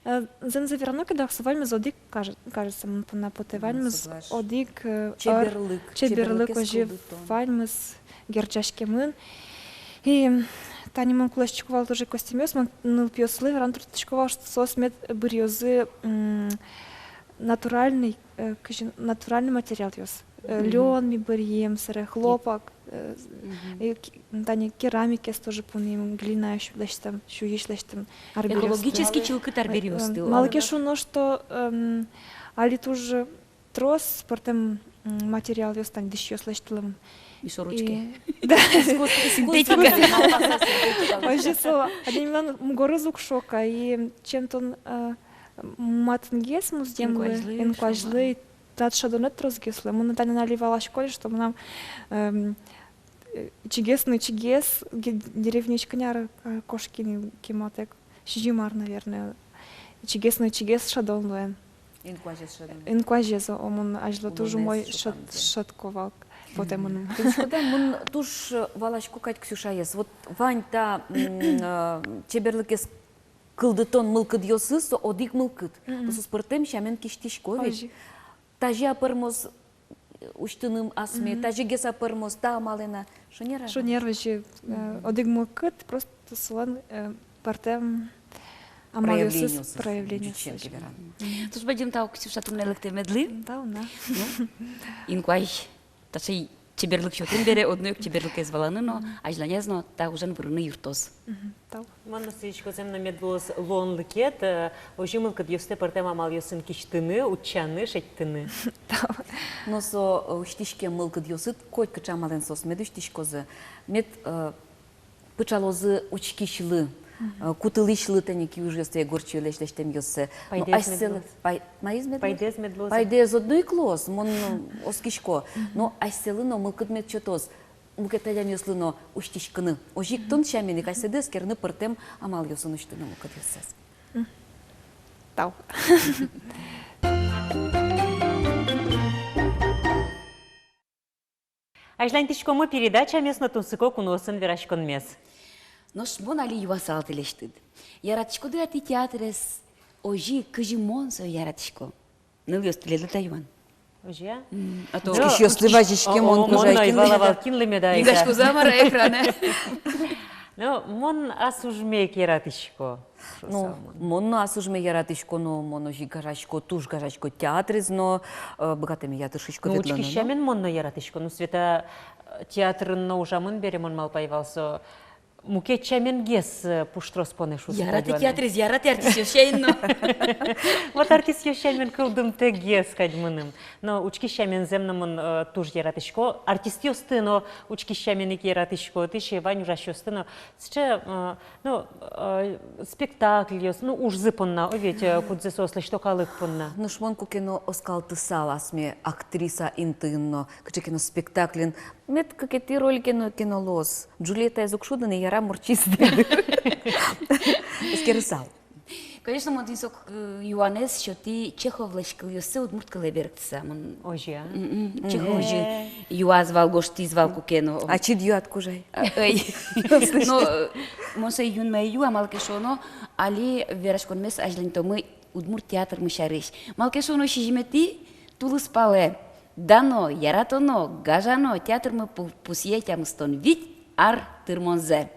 Э, зэмзэ верано ке, дак со ваньмыз одӥг, каже-, кажется, мон понна потэ, ваньмыз одӥг, э, чеберлык, ар-, чеберлык, чеберлыкез озьы кылдытон. Ваньмыз герӟаськемын. И тани мон кулэстӥсько вал тоже костюмъёс, мон нылпиослы вераны турттӥсько вал, что соос мед быръёзы, м, натуральный, э, кызьы, натуральный материалъёс. Э, мгм. Лён ми быръим, собере хлопок, э, мгм. Э, ки-, тани керамикаез тоже пуным, глинаысь лэсьтэм, сюйысь лэсьтэм арбериосты. Экологически чылкыт арбериосты. Э, э, малы ке шуоно, что, эм, али туж трос пӧртэм, м, материалъёс, тани дӥсьёс лэсьтылэмын. Мешорочки. И, да. Искус-, искусство. Синтетика. Озьы со, адямилэн мугорыз уг шока, и чем тон, э, матынгес музъемлы, инкуазьлы, инкуазьлы, шуом. Тынад шӧдонэд тросгес луэ. Мон тани али валасько али, что мынам, эм, э, ичигес но ичигес, ге-, деревняысь кӧня ар, э, кошки ни, кемалтэк сизьым ар, наверное. Ичигес но ичигес шӧдон луэ. Инкуазез шӧдон. Инкуазез, о, мон азьло туж умой шӧд-, шӧдко вал потэ мыным. Тӥни шуиськод-а, мон туж валасько кадь Ксюшаез. Вот вань та, м, э, чеберлыкез кылдытон мылкыдъёсыз, со одӥг мылкыд. Мгм. Соос пӧртэм сямен кисьтӥсько ведь. Озьы. Тазьы-а пӧрмоз усьтыны асме, мгм, тазьыгес-а пӧрмоз та амалэн-а, шонер-а? Шонер, вообще, э, мгм, одӥг мылкыд, просто солэн, э, пӧртэм амалъёсыз, проявлениосыз, проявлениосыз. Ӟуч сямен ке вераны. Мгм. Туж бадӟым тау, Ксюша, туннэ лыктэмедлы. Тау на. Ну, инкуазь таӵе чеберлык сётӥм бере, одно ик чеберлыкез валаны но, азьланяз но та ужен вырыны юрттоз. Мгм. Тау. Мон но сӥзисько, зэм но мед луоз луонлыкед, э, озьы мылкыдъёстэ пӧртэм амалъёсын кисьтыны, утчаны, шедьтыны. Тау. Но со, э, усьтӥськем мылкыдъёсыд, котькыӵе амалэн соос мед усьтӥськозы, мед, э, пыӵалозы учкисьлы, мгм, э, кутылӥсьлы тани киужъёссэ, егорчиолэсь лэсьтэмъёссэ. Но пайдаез мед асьсэлы луоз. Пай-, маиз мед луоз? Пайдаез мед луоз. Пайдаез одно ик луоз, мон, э, оскисько. Мгм. Но асьсэлы но мылкыд мед сётоз мукет адямиослы но усьтӥськыны. Озьы ик тон сямен ик асьсэды эскерыны пӧртэм амалъёсын усьтыны мылкыдъёссэс. Мгм. Тау. Азьланьтӥськомы передачамес но тунсыко куноосын вераськонмес. Нош мон али юасал тӥлесьтыд. Яратӥськоды-а тӥ театрез озьы, кызьы мон сое яратӥсько? Нылъёс, тӥледлы та юан. Озьы-а? М, а то... Ну, учкисьёслы вазиське, о, мон, о, кужай, мон но кинлы ӧй вала вал, кинлы меда. Мигась куза, мар-а, экране. Ну, мон ас ужме ик яратӥсько. Ну, мон но ас ужме яратӥсько, но мон озьы гажасько, туж гажасько театрез но, э, быгатэме ятыр шуисько ветлыны. Ну, учкись сямен мон но яратӥсько. Ну, Света, э, театрын но ужамын бере, мон малпай вал, со мукет сяменгес, э, пуштрос понэ шуыса. Яратэ театрез, яратэ артистъёс сямен но. Вот артистъёс сямен кылдымтэгес кадь мыным. Но учкись сямен зэм но мон, э, туж яратӥсько. Артистъёсты но учкись сямен ик яратӥсько. Отысь вань ужасьёсты но. Сыӵе, э, ну, э, спектакльёс, ну, ужзы понна, о, ведь, э, кудзэ соос лэсьто калык понна. Нош мон куке но оскалтысал асме актриса интыын но, кыӵе ке но спектакльын, мед кыкетӥ роль ке но, ке но луоз. Джульеттаез уг шуды ни, яра, мурчиз, дыр. Эскерысал. Конечно, мон тӥни со, э, юанэз сётӥ Чеховлэсь кылъёссэ удмурт кылэ берыктыса. Мон... Озьы-а? М-м, Чехов озьы юаз вал, гожтӥз вал куке но. Ачид юад, кужай. А, ӧй. Но, э, мон сое юнме ӧй юа, малы ке шуоно, али вераськонмес азьланьтомы удмурт театрмы сярысь. Малы ке шуоно, сизьыметӥ тулыспалэ дано, яратоно, гажано театрмы пу-, пусъе тямыстон вить ар тырмонзэ.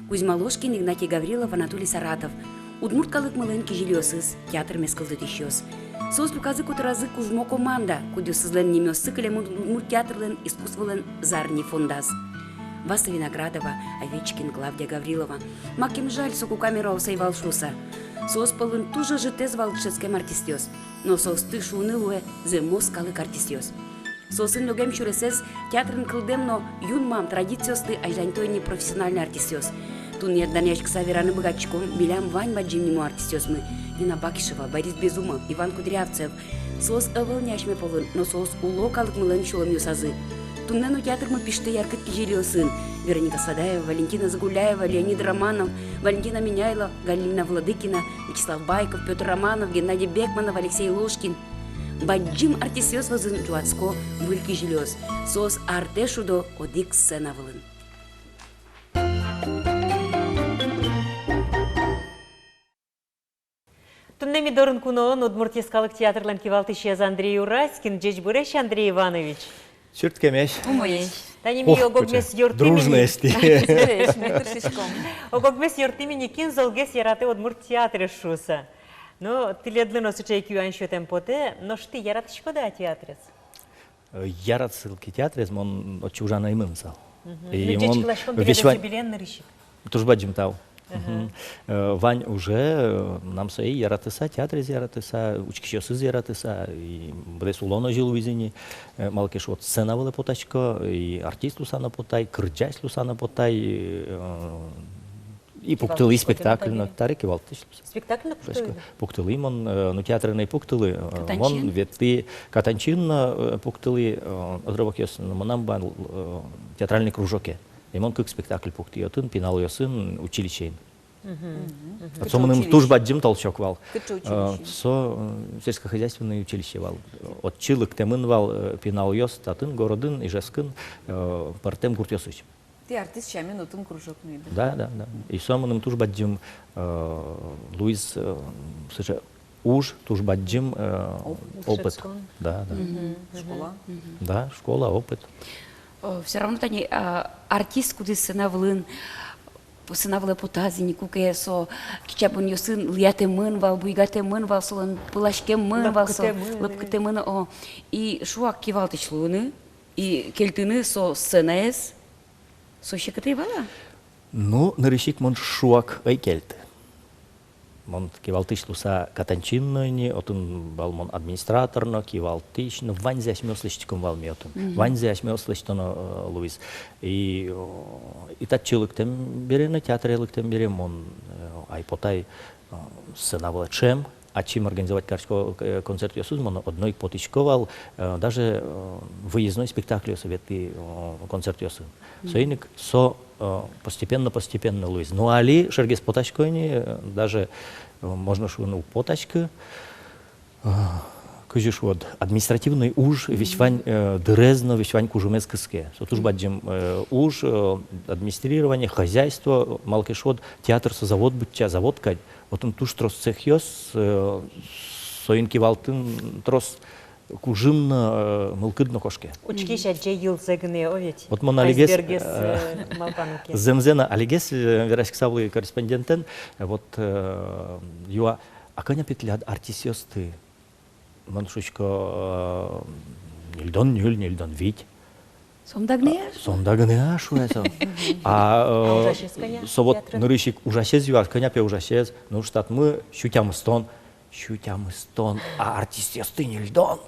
Кузьма Ложкин, Игнатий Гаврилов, Анатолий Саратов. Удмурт калыкмылэн кизилиосыз, театрмес кылдытӥсьёс. Соос люказы-котыразы кужмо команда, кудъёсызлэн нимъёссы кылемын удмурт театрлэн искусстволэн зарни фондаз. Васа Виноградова, Овечкин, Клавдия Гаврилова. Макем жаль, соку камераос ӧй вал шуыса. Соос пӧлын туж ӧжытэз вал дышетскем артистъёс. Но соосты, шуыны луэ, зэмос калык артистъёс. Соосын лёгем сюресэз театрын кылдэм но юнмам традициосты азьланьто ини профессиональной артистъёс. Туннэ данъяськыса вераны быгатӥськом, милям вань бадӟым нимо артистъёсмы: Нина Бакишева, Борис Безумов, Иван Кудрявцев. Соос ӧвӧл ни асьме пӧлын, но соос уло калыкмылэн сюлэмъёсазы. Туннэ но театрмы пиштэ яркыт кизилиосын: Вероника Садаева, Валентина Загуляева, Леонид Романов, Валентина Меняйло, Галина Владыкина, Вячеслав Байков, Пётр Романов, Геннадий Бекманов, Алексей Ложкин. Бадӟым артистъёс вӧзын ӝуатско выль кизилиос. Соос артэ шудо одӥг сцена вылын. Туннэ ми дорын куноын Удмурт йӧскалык театрлэн кивалтӥсез Андрей Ураськин. Ӟечбуресь, Андрей Иванович. Чырткемесь. Умоесь. Тани ми ог-огмес ёртӥм ини. Дружность. Ог-огмес ёртӥм ини, кин золгес яратэ удмурт театрез шуыса. Но тӥледлы но сыӵе ик юан сётэм потэ, нош тӥ яратӥськоды-а театрез? Э, яратысал ке театрез, мон отчы ужаны ӧй мынысал. Мгм. И ну, мон ӟечкыласькон тӥледыз весь ва-, юбилеен нырысь ик. Туж бадӟым тау. Ага. Мгм. Э, вань уже, э, мынам сое яратыса, театрез яратыса, учкисьёсыз яратыса, и быдэс улон озьы луиз ини, э, малы ке шуод, сцена вылэ потасько, и артист луыса но потай, кырӟась луыса но потай, э, и пуктылӥ спектакль но, табере кивалтӥсь луыса. Спектакль но пуктылӥ? Пуктылӥ мон, э, ну, театрын ӧй пуктылы, э, мон ветлӥ Катанчиын но, э, пуктылӥ, э, отрывокъёсын, но мынам вал, э, театральный кружоке. И мон кык спектакль пуктӥ отын, пиналъёсын, училищеын. Мгм. Мгм. Со мыным туж бадӟым толчок вал. Кыӵе училищеын? Э, со, э, сельскохозяйственное училище вал. Отчы лыктэмын вал, э, пиналъёс татын, городын, Ижевскын, э, пӧртэм гуртъёсысь. Тӥ артист сямен отын кружок нуиды. Да, да, да. И со мыным туж бадӟым, э, луиз, э, сыӵе уж, туж бадӟым, э, опыт. Дышетскон. Да, да. Мгм. Школа. Да, школа, опыт. Э, всё равно тани, а, артист, кудӥз сцена вылын, сцена вылэ потаз ини, куке со кичабонъёсын лыдъятэмын вал, буйгатэмын вал, солэн пыласькемын вал со, лӧпкытэмын, лӧпкытэмын, о. И шуак кивалтӥсь луыны, и кельтыны со сценаез, со секыт ӧй вал-а? Ну, нырысь ик мон шуак ӧй кельты. Мон кивалтӥсь луыса катанчи но ини, отын вал мон администратор но, кивалтӥсь но, ваньзэ асьмеос лэсьтӥськом вал ми отын. Мгм. Ваньзэ асьмеос лэсьтоно, э, луиз. И, о, и татчы лыктэм бере но, театре лыктэм бере мон, э, ай потай, э, сцена вылэ ӵем, ачим организовать карисько, э, концертъёсыз, мон одно ик потӥсько вал, э, даже, э, выездной спектакльёсы ветлӥ, э, концертъёсы. Мгм. Соин ик со, э, постепенно, постепенно луиз. Но али шергес потасько ини, э, даже, э, можно шуыны, уг потаськы. Э, кызьы шуод, административный уж весь вань, э, дырез но, весь вань кужымез кыске. Со туж бадӟым, э, уж, э, администрирование, хозяйство, малы ке шуод, театр со завод быдӟа, завод кадь. Отын туж трос цехъёс, э, соин кивалтын трос кужым но, э, мылкыд но кошке. Учкись адӟе йылзэ гинэ, о ведь. Вот мон алигес, айсбергез, э, э, малпано ке. Зэмзэ но, алигес, э, вераськысал вал корреспондентэн, э, вот, э, юа, а кӧня пе тӥляд артистъёсты? Мон шуисько, э, ньыльдон ньыль, ньыльдон вить. Сомында гинэ-а? Сомында гинэ-а, шуэ со. А, э, ужасез кӧня со вот театрын? Нырысь ик ужасез юа, кӧня пе ужасез, ну, штатмы сю тямыстон, сю тямыстон, а артистъёсты ньыльдон.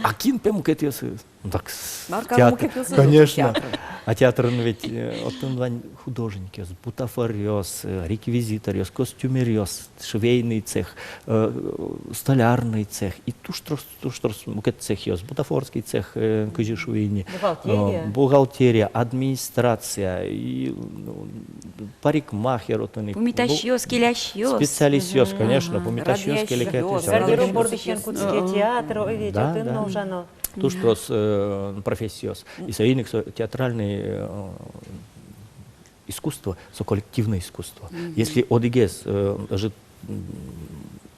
А кин пе мукетъёсыз? Ну, так, мар каро театр, мукетъёсыз, конечно. Театрын. А театрын ведь, э, отын вань художникъёс, бутафоръёс, э, реквизиторъёс, костюмеръёс, швейный цех, э, столярный цех, и туж трос, туж трос мукет цехъёс, бутафорский цех, э, кызьы шуи ини, бухгалтерия, э, бухгалтерия, администрация, и, ну, парикмахер отын ик, пумитасьёс, бу-, келясьёс, специалистъёс, конечно, пумитасьёс, келясьёс, радъясьёс, гардероб бордысен кутске театр, ой, ведь, да, отын но ужано. Туж трос, э, профессиос. И соин ик со театральный, э, искусство, со коллективное искусство. Мгм. Если одӥгез, э, ӧжыт, м,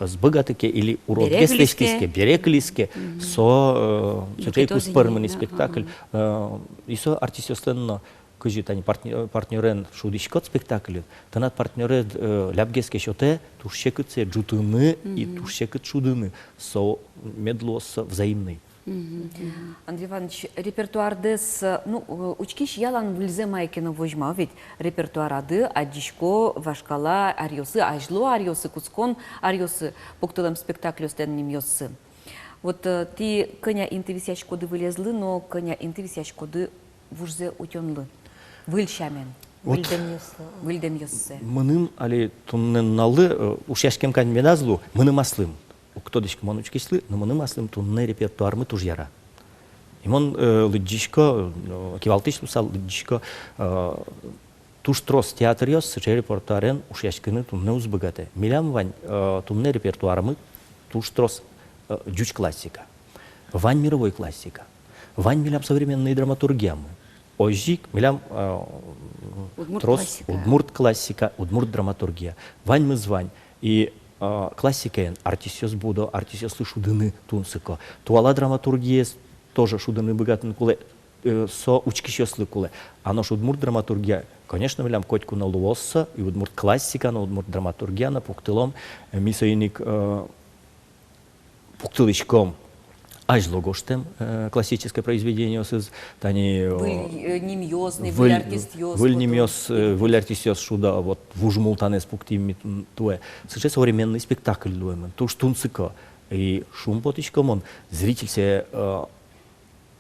ӧз быгаты ке или уродгес лэсьтӥз ке, бере кылиз ке, бере кылиз ке, со, э, сыӵе ик уз пӧрмы ни спектакль. Э, и со артистъёслэн но, кызьы тани партнё-, партнёрен шудӥськод спектакльын, тынад партнёред, э, лябгес ке сётэ, туж секыт сое ӝутыны и туж секыт шудыны, со мед луоз со взаимный. Мгм. Андрей Иванович, репертуардэс, ну, э, учкись ялан выльзэ мае ке но возьма, ведь репертуарады адӟисько вашкала аръёсы, азьло аръёсы, кутскон аръёсы пуктылэм спектакльёслэн нимъёссы. Вот, э, тӥ кӧня инты висъяськоды вылезлы но кӧня инты висъяськоды вужзэ утёнлы? Выль сямен. Вот. Выльдэмъёссэ. Выльдэмъёссэ. Мыным али туннэ нуналлы, э, ушъяськем кадь медаз лу, мыным аслым. Уг тодӥськы мон учкисьлы, но мыным аслым туннэ репертуармы туж яра. И мон, э, лыдӟисько, э, кивалтӥсь луысал лыдӟисько, э, туж трос театръёс сыӵе репертуарен ушъяськыны туннэ уз быгатэ. Милям вань, э, туннэ репертуармы туж трос, э, ӟуч классика. Вань мировой классика. Вань милям современной драматургиямы. Озьы ик милям, э, трос удмурт классика, удмурт драматургия. Ваньмыз вань. И, э, классикаен артистъёс будо, артистъёслы шудыны тунсыко. Туала драматургиез тоже шудыны быгатыны кулэ, э, со учкисьёслы кулэ. А нош удмурт драматургия, конечно, милям котьку но луоз со, и удмурт классика но, удмурт драматургия но пуктылом. Э, ми соин ик, э, пуктылӥськом азьло гожтэм, э, классической произведениосыз, тани, э, выль, э, нимъёс, выль, выль артистъёс, выль нимъёс, э, выль артистъёс шудо, вот «Вуж Мултанэз» пуктӥм ми ту-, туэ. Сыӵе современный спектакль луэмын, туж тунсыко. И шумпотӥсько мон, зритель сое, э,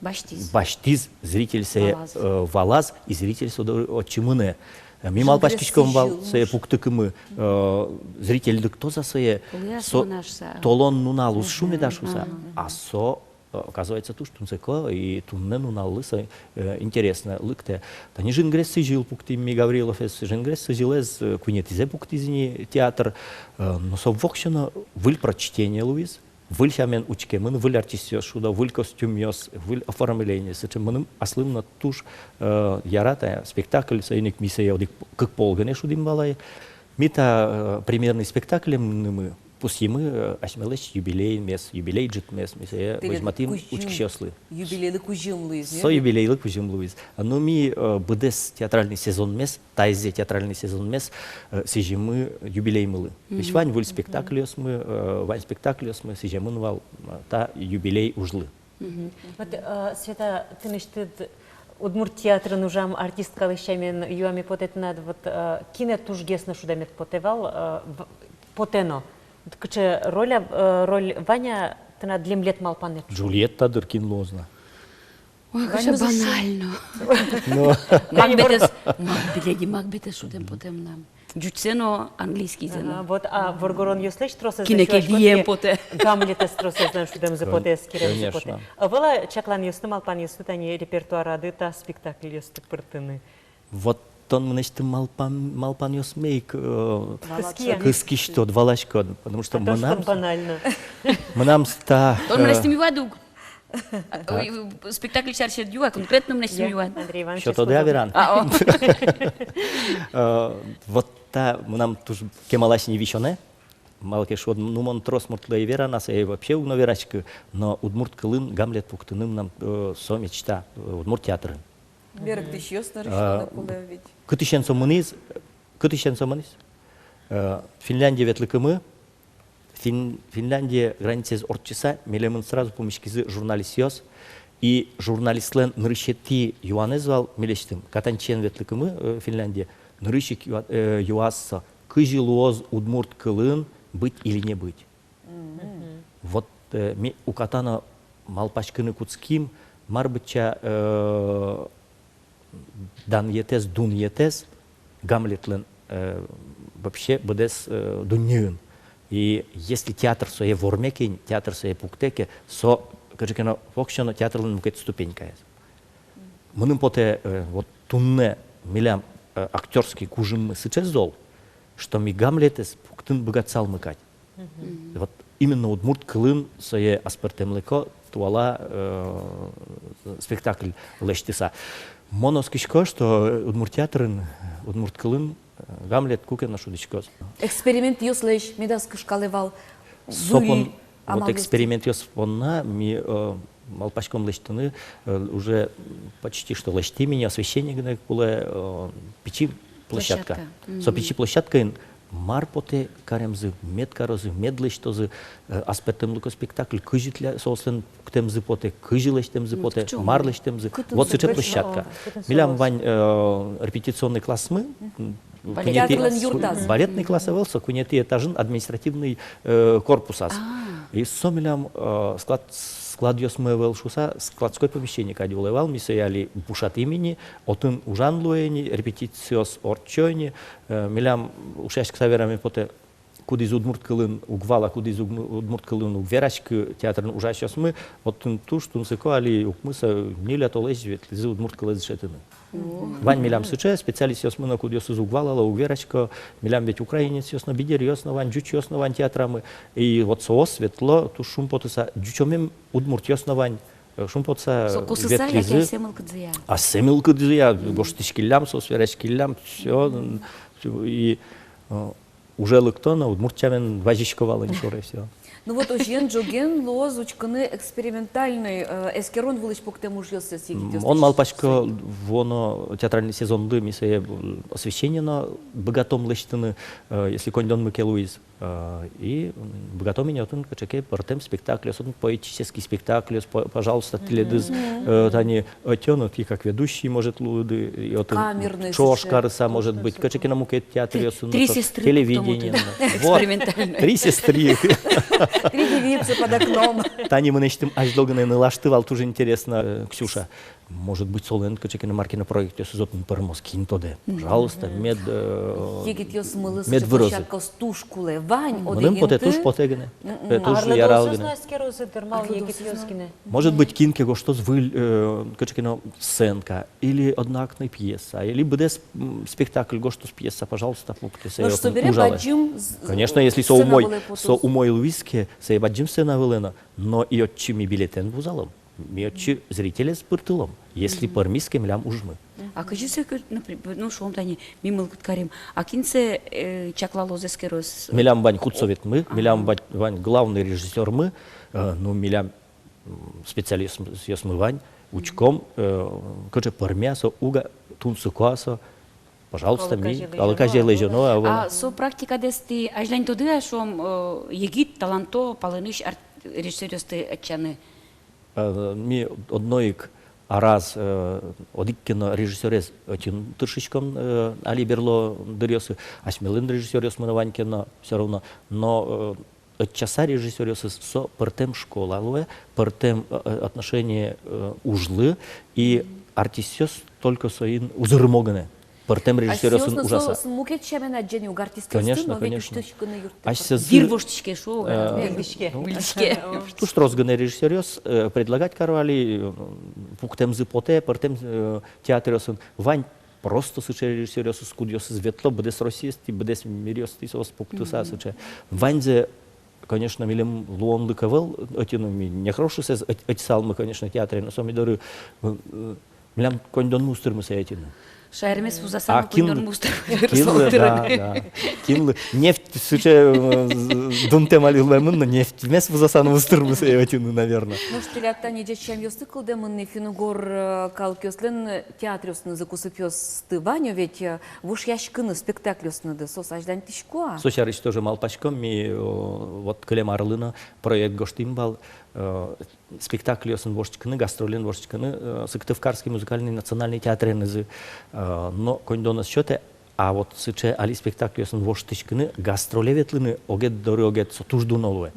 басьтӥз. Басьтӥз, зритель сое, валаз, э, валаз, и зритель со доры отчы мынэ. Э, ми малпаськиськом вал сое пуктыкумы, э, зритель лыктоз-а сое, со толон нунал уз шу меда шуса, а со, э, оказывается, туж тунсыко, и туннэ нуналлы со, э, интересно лыктэ. Тани «Жингрес сӥзьыл» пуктӥм ми Гавриловез, «Жингрес сӥзьылэз», э, куинетӥзэ пуктӥз ини театр, э, но со воксё но выль прочтение луиз. Выль сямен учкемын, выль артистъёс шудо, выль костюмъёс, выль оформление. Сыӵе мыным аслым но туж, э, ярато спектакль, соин ик ми сое одӥг, кык пол гинэ шудӥм вал ай. Ми та, э, премьерный спектаклемынымы пусйимы, э, асьмелэсь юбилеймес, юбилей ӝытмес, ми сое возьматӥм учкисьёслы. Юбилейлы кузьым луиз, со юбилейлы кузьым луиз. Но ми, э, быдэс театральный сезонмес, таиз театральный сезонмес, э, сӥзимы юбилеймылы. Мгм. Весь вань выль спектакльёсмы, э, вань спектакльёсмы сӥземын вал, э, та юбилей ужлы. Мгм. Вот, э, Света, тынэсьтыд удмурт театрын ужам артисткалэсь сямен юаме потэ тынад, вот, э, кинэ тужгес но шудэмед потэ вал, э, в-, потэ но. Вот кыӵе роль, э, роль вань-а тынад лемлет малпанэд? Джульетта дыр, кин луоз на. Ой, кыӵе банально. Ну. Макбетэз, Макбе-, леди Макбетэз шудэм потэ мынам. Ӟучсэ но, английскийзэ но. Ага, вот, а воргоронъёслэсь тросэз... Кинэ ке вием потэ. Гамлетэз тросэз но шудэмзы потэ, эскеремзы потэ. Конечно. Ӧвӧл-а чакланъёсты, малпанъёсты тани репертуарады та спектакльёсты пыртыны? Вот тон мынэсьтым малпан-, малпанъёсме ик, э, кыскиськод, валаськод, потому что мынам... Тон мынэсьтым юад ук. Спектакль сярысь ӧд юа, конкретно мынэсьтым юа. Андрей Иванович, сётоды-а веран? А, о. Э, вот та мынам туж кемалась ни висёнэ. Малы ке шуод, ну, мон трос муртлы ӧй вера на, сое вообще уг но вераськы, но удмурт кылын Гамлет пуктыны мынам, э, со мечта, э, удмурт театрын. Берыктӥсьёс нырысь но кулэ ведь. Кытысен со мынӥз, кытысен со мынӥз? Э, Финляндие ветлыкымы, Фин-, Финляндие границаез ортчыса, милемын сразу пумиськизы журналистъёс. И журналистлэн нырысетӥ юанэз вал милесьтым, катанчиен ветлыкымы, э, Финляндие, нырысь ик юа-, э, юаз со: кызьы луоз удмурт кылын быть или не быть? Мгм. Вот, э, ми уката но малпаськыны кутским, мар быдӟа, э, данъетэз, дунъетэз Гамлетлэн, э, вообще быдэс, э, дуннеын. И если театр сое ворме ке, театр сое пуктэ ке, со кыӵе ке но воксё но театрлэн мукет ступенькаез. Мыным потэ, э, вот туннэ милям, э, актёрский кужыммы сыӵе зол, что ми Гамлетэз пуктын быгатысалмы кадь. Мгм. Вот именно удмурт кылын сое аспӧртэмлыко туала, э, спектакль лэсьтыса. Мон оскисько, что удмурт театрын удмурт кылын, э, Гамлет куке но шудӥськоз. Экспериментъёслэсь медаз кышкалэ вал. Со пон-, вот экспериментъёс понна ми, э, малпаськом лэсьтыны, э, уже почти что лэсьтӥм ини, освещение гинэ кулэ, э, пичи площадка. Площадка. Со пичи площадкаын мар потэ каремзы, мед карозы, мед лэсьтозы, э, аспӧртэмлыко спектакль, кызьы тӥляд соослэн пуктэмзы потэ, кызьы лэсьтэмзы потэ, мар лэсьтэмзы. Вот сыӵе площадка. Милям вань, э, репетиционный классмы, м, балетный класс ӧвӧл со, куинетӥ этажын административный, э, корпусаз. И со милям, э, склад, складъёсмы ӧвӧл шуса, складской помещение кадь улэ вал, ми сое али бушатӥм ини, отын ужан луэ ини, репетициос ортчо ини, э, милям ушъяськыса вераме потэ, кудӥз удмурт кылын уг вала, кудӥз уг-, удмурт кылын уг вераськы театрын ужасьёсмы, отын туж тунсыко али укмыс-ньыль толэзь ветлӥзы удмурт кылэз дышетыны. Вань милям сыӵе специалистъёсмы но, кудъёсыз уг валало, уг верасько, милям ведь украинецъёс но, бигеръёс но вань, ӟучъёс но вань театрамы. И вот соос ветло туж шумпотыса, ӟучомем удмуртъёс но вань, э, шумпотыса ветлӥзы. Со кусыса яке асэ мылкыдзыя? Асэ мылкыдзыя, гожтӥськиллям соос, вераськиллям, всё, м, и, э, уже лыкто но, удмурт сямен вазисько вал ини шоры, всё. Ну вот, озьыен, ӝоген луоз учкыны экспериментальный, э, эскерон вылысь пуктэм ужъёссэс егитъёс. Мон малпасько, вуоно театральный сезонлы ми сое, э, освещение но быгатом лэсьтыны, э, если коньдонмы ке луиз. Э, и, м, быгатом ини отын кыӵе ке пӧртэм спектакльёс, отын поэтический спектакльёс, по-, пожалуйста, тӥледыз, э, тани ӧтёно, тӥ как ведущий, может, луоды, и отын ӵош карыса, может быть, кыӵе ке но мукет театръёсын, телевидениен. Вот. Три сестры. Три девицы под окном. Тани мынэсьтым азьло гинэ нылашты вал, туж интересно, э, Ксюша. Может быть, солэн кыӵе ке но мар ке но проектъёсыз отын пӧрмоз, кин тодэ. Пожалуйста, мед, э, егитъёсмылы мед сыӵе вырозы. Площадкаос туж кулэ. Вань. Мыным потэ, туж потэ гинэ. Э, туж ярал гинэ. Эскерозы дыр, малы егитъёс гинэ. Может быть, кин ке гожтоз выль, э, кыӵе ке но сценка, или одноактной пьеса, или быдэс, м, спектакль гожтоз, пьеса, пожалуйста, пуктэ, сое отын ужалэ. Конечно, если со умой, со умой луиз ке, сое бадӟым сцена вылэ но, но и отчы ми билетэн вузалом. Ми отчы зрителез пыртылом, если пӧрмиз ке милям ужмы. А кызьы сое, например, ну, шуом тани, ми мылкыд карим. А кин сое, э, чаклалоз, эскероз? Милям вань худсоветмы, милям вань, вань главный режиссёрмы, э, ну, милям, м, специалистъёсмы вань, учком, э, кыӵе пӧрме-а со, уг-а, тунсыко-а со, пожалуйста, ми, калык азе лэзёно, а вал. А со практикадэс тӥ азьланьтоды-а, шуом, э, егит, таланто палэнысь арт-, режиссёръёсты ӧтчаны? Э, ми одно ик араз, э, одӥг ке но режиссёрез ӧтьыны тыршиськом, э, али берло дыръёсы, асьмелэн режиссёръёсмы но вань ке но, всё равно. Но, э, ӧтчаса режиссёръёсыз, со пӧртэм школа луэ, пӧртэм, э, э, отношение, э, ужлы, и артистъёс только соин узырмо гинэ. Пӧртэм режиссёръёсын ужаса. Асьсэос мукет сямен адӟо ни ук артистъёсты, конечно, но ведь, конечно, усьтӥськыны юрттэ. Асьсэос вир воштӥське, шуо, э, выльдӥське. Ну, выльдӥське. Туж трос гинэ режиссёръёс, э, предлагать каро али, э, пуктэмзы потэ, пӧртэм, э, театръёсын. Вань просто сыӵе режиссёръёсыз, кудъёсыз ветло, быдэс Россиысьтыз, быдэс миръёстӥ соос пуктыса сыӵе. Ваньзэ, конечно, милем луонлык ӧвӧл ӧтьыны, ми не хорошо сое ӧт-, ӧтьысалмы, конечно, театре, но со ми доры, э, э, милям коньдонмы уз тырмы сое ӧтьыны. Шаермес вузаса но коньдонмы уз тырмы. Кинлы, да, да. Кинлы. Нефть сыӵе, э, дунтэм али луэмын но, нефтьмес вузаса но уз тырмы сое ӧтьыны, наверно. Нош тӥляд тани ӟеч сямъёсты кылдэмын ни, финн-угор, э, калыкъёслэн театръёсынызы кусыпъёсты вань-а ведь, э, вошъяськыны спектакльёсыныды, соос азьланьтӥсько-а? Со сярысь тоже малпаськом ми, э, вот кылем арлы но проект гожтӥм вал, э, спектакльёсын воштӥськыны, гастролен воштӥськыны, э, Сыктывкарский музыкальный национальный театренызы, э, но коньдон ӧз сётэ, а вот сыӵе али спектакльёсын воштӥськыны, гастроле ветлыны огет доры огет, со туж дуно луэ.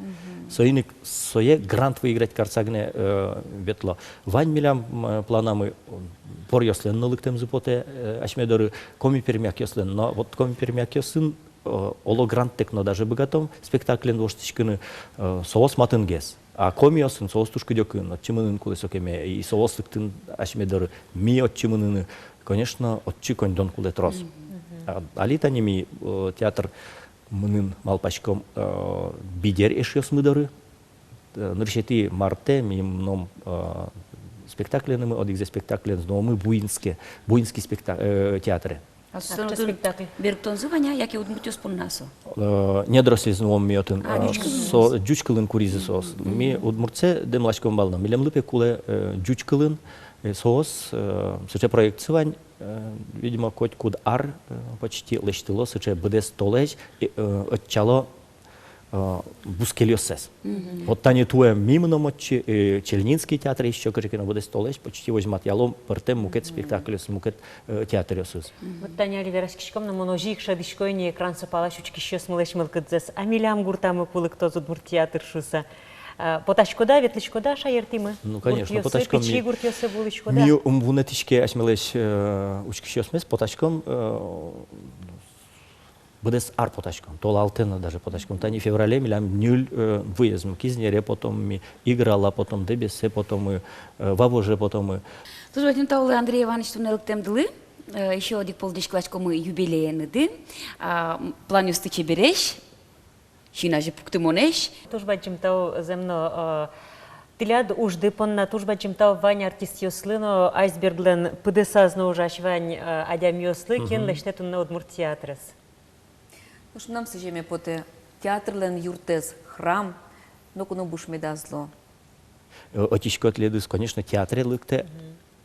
Соин ик сое грант выиграть карыса гинэ, э, ветло. Вань милям, м, планамы, м, поръёслэн но лыктэмзы потэ, э, асьме доры, коми-пермякъёслэн но. Вот коми-пермякъёсын, э, оло гранттэк но даже быгатом спектаклен воштӥськыны, э, соос матынгес. А комиосын соос туж кыдёкын, отчы мыныны кулэ сокеме, и соос лыктыны асьме доры, ми отчы мыныны, конечно, отчы коньдон кулэ трос. А, али тани ми, э, театр мынын малпаськом, э, бигер эшъёсмы доры. Э, нырысетӥ мартэ ми мыном, э, спектакленымы, одӥгзэ спектаклен нуомы Буинске, Буинский спекта-, э, театре. А со спектакль берыктонзы вань-а, яке удмуртъёс понна со? Э, недорослез нуом ми отын. А, э, ӟуч кылын? Со ӟуч кылын куризы соос. Ми удмуртсэ дэмласьком вал но, милемлы пе кулэ, э, ӟуч кылын, э, соос, э, сыӵе проектсы вань, э, видимо, котькуд ар, э, почти лэсьтыло сыӵе быдэс толэзь, э, э, ӧтчало, э, бускельёссэс. Вот тани туэ ми мыном отчы, э, Чельнинский театре ещё кыӵе ке но быдэс толэзь почти возьматъялом пӧртэм мукет спектакльёс, мукет, э, театръёсыз. Вот тани али вераськиськом но, мон озьы ик шӧдӥсько ини экрансы палась учкисьёсмылэсь мылкыдзэс: а милям гуртамы ку лыктоз удмурт театр шуыса. Э, потаськоды-а, ветлӥськоды-а шаертӥмы? Ну, конечно, гуртъёсы, потаськом. Пичи гуртъёсы вуылӥськоды-а? Ми ум вунэтӥське асьмелэсь, э, учкисьёсмес, потаськом, э, быдэс ар потаськом, толалтэ но даже потаськом. Тани феврале милям ньыль, э, выездмы: Кизнере потом ми, Играла потом, Дэбесе потом ми, э, Вавоже потом ми. Туж бадӟым тау, Андрей Иваныч, туннэ лыктэмдылы. Э, ещё одӥг пол дӥськутскомы юбилееныды. А, м, планъёсты чебересь, син азе пуктымонэсь. Туж бадӟым тау, зэм но, э, тӥляд ужды понна, туж бадӟым тау вань артистъёслы но, «Айсберглэн» пыдэсаз но ужась вань, э, адямиослы, кин лэсьтэ туннэ удмурт театрез. Нош мынам сӥземе потэ: театрлэн юртэз, храм, ноку но буш медаз луы. Э, ӧтисько тӥледыз, конечно, театре лыктэ.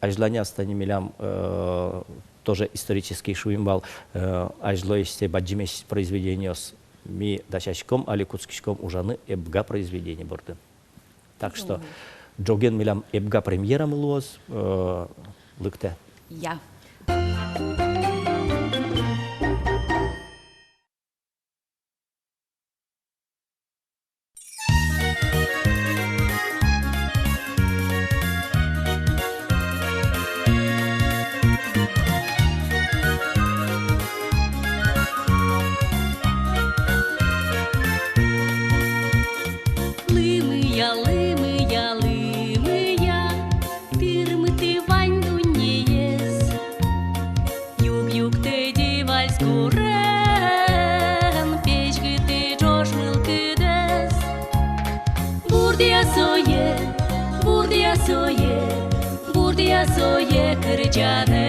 Азьланяз тани милям, э, тоже исторический, шуим вал, э, азьлоесь, бадӟымесь произведениос ми дасяськом, али кутскиськом ужаны «Эбга» произведение бордын. Так что ӝоген милям «Эбга» премьерамы луоз, э, лыктэ. Я. Сое, бурдъя сое кырӟанэн,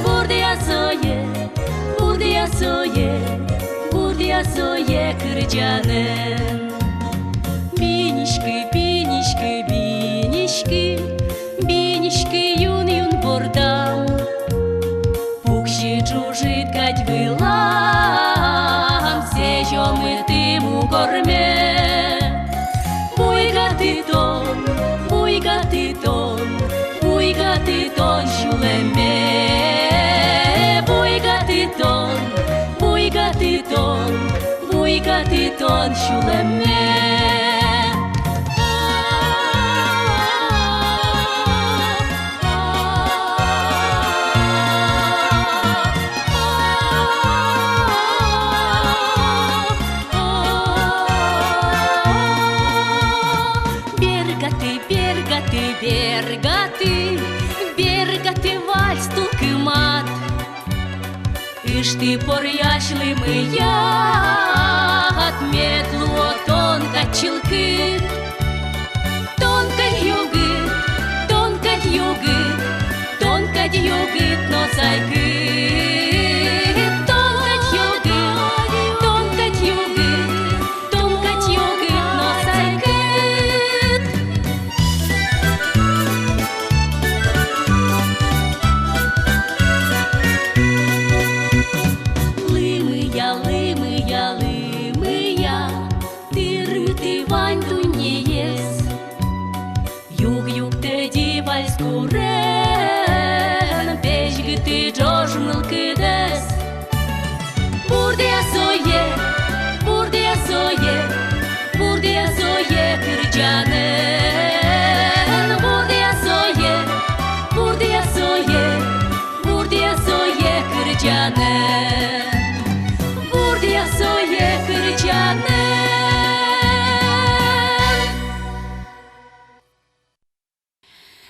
бурдъя сое, бурдъя сое, бурдъя сое кырӟанэн. Биниськы, биниськы, биниськы, биниськы юн-юн бордам. Пукси ӝужыт кадь вылам, сӥзёмыты мугорме. Буйгаты тон, буйгаты тон, буйгаты тон сюлэмме. Буйгаты тон, буйгаты тон, буйгаты тон сюлэмме. Бергаты, бергаты, бергаты, бергаты вальс тулкымад. Ышты поръясь лымыяд, мед луо тон кадь чылкыт. Тон кадь югыт, тон кадь югыт, тон кадь югыт но сайкыт. Тон кадь югыт, тон кадь югыт, тон кадь югыт но сайкыт. Лымыя, лымыя, лымыя, тырмыты вань дуннеез. Юг-югтэ ди вальс курем, песьгыты ӝож мылкыдэз. Бурдъя сое, бурдъя сое, бурдъя сое кырӟанэн. Бурдъя сое, бурдъя сое, бурдъя сое кырӟанэн. Бурдъя сое кырӟанэн.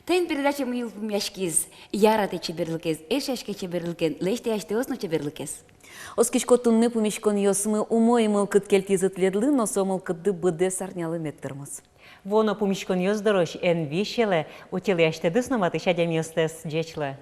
Таин передачамы йылпумъяськиз. Яратэ чеберлыкез, эшъяське чеберлыкен, лэсьтэ асьтэос но чеберлыкез. Оскисько, туннэ пумиськонъёсмы умой мылкыд кельтӥзы тӥледлы, но со мылкыдды быдэс арнялы мед тырмоз. Вуоно пумиськонъёс дорозь эн висьылэ, утьылэ асьтэдыз но матысь адямиостэс. Ӟеч луэ.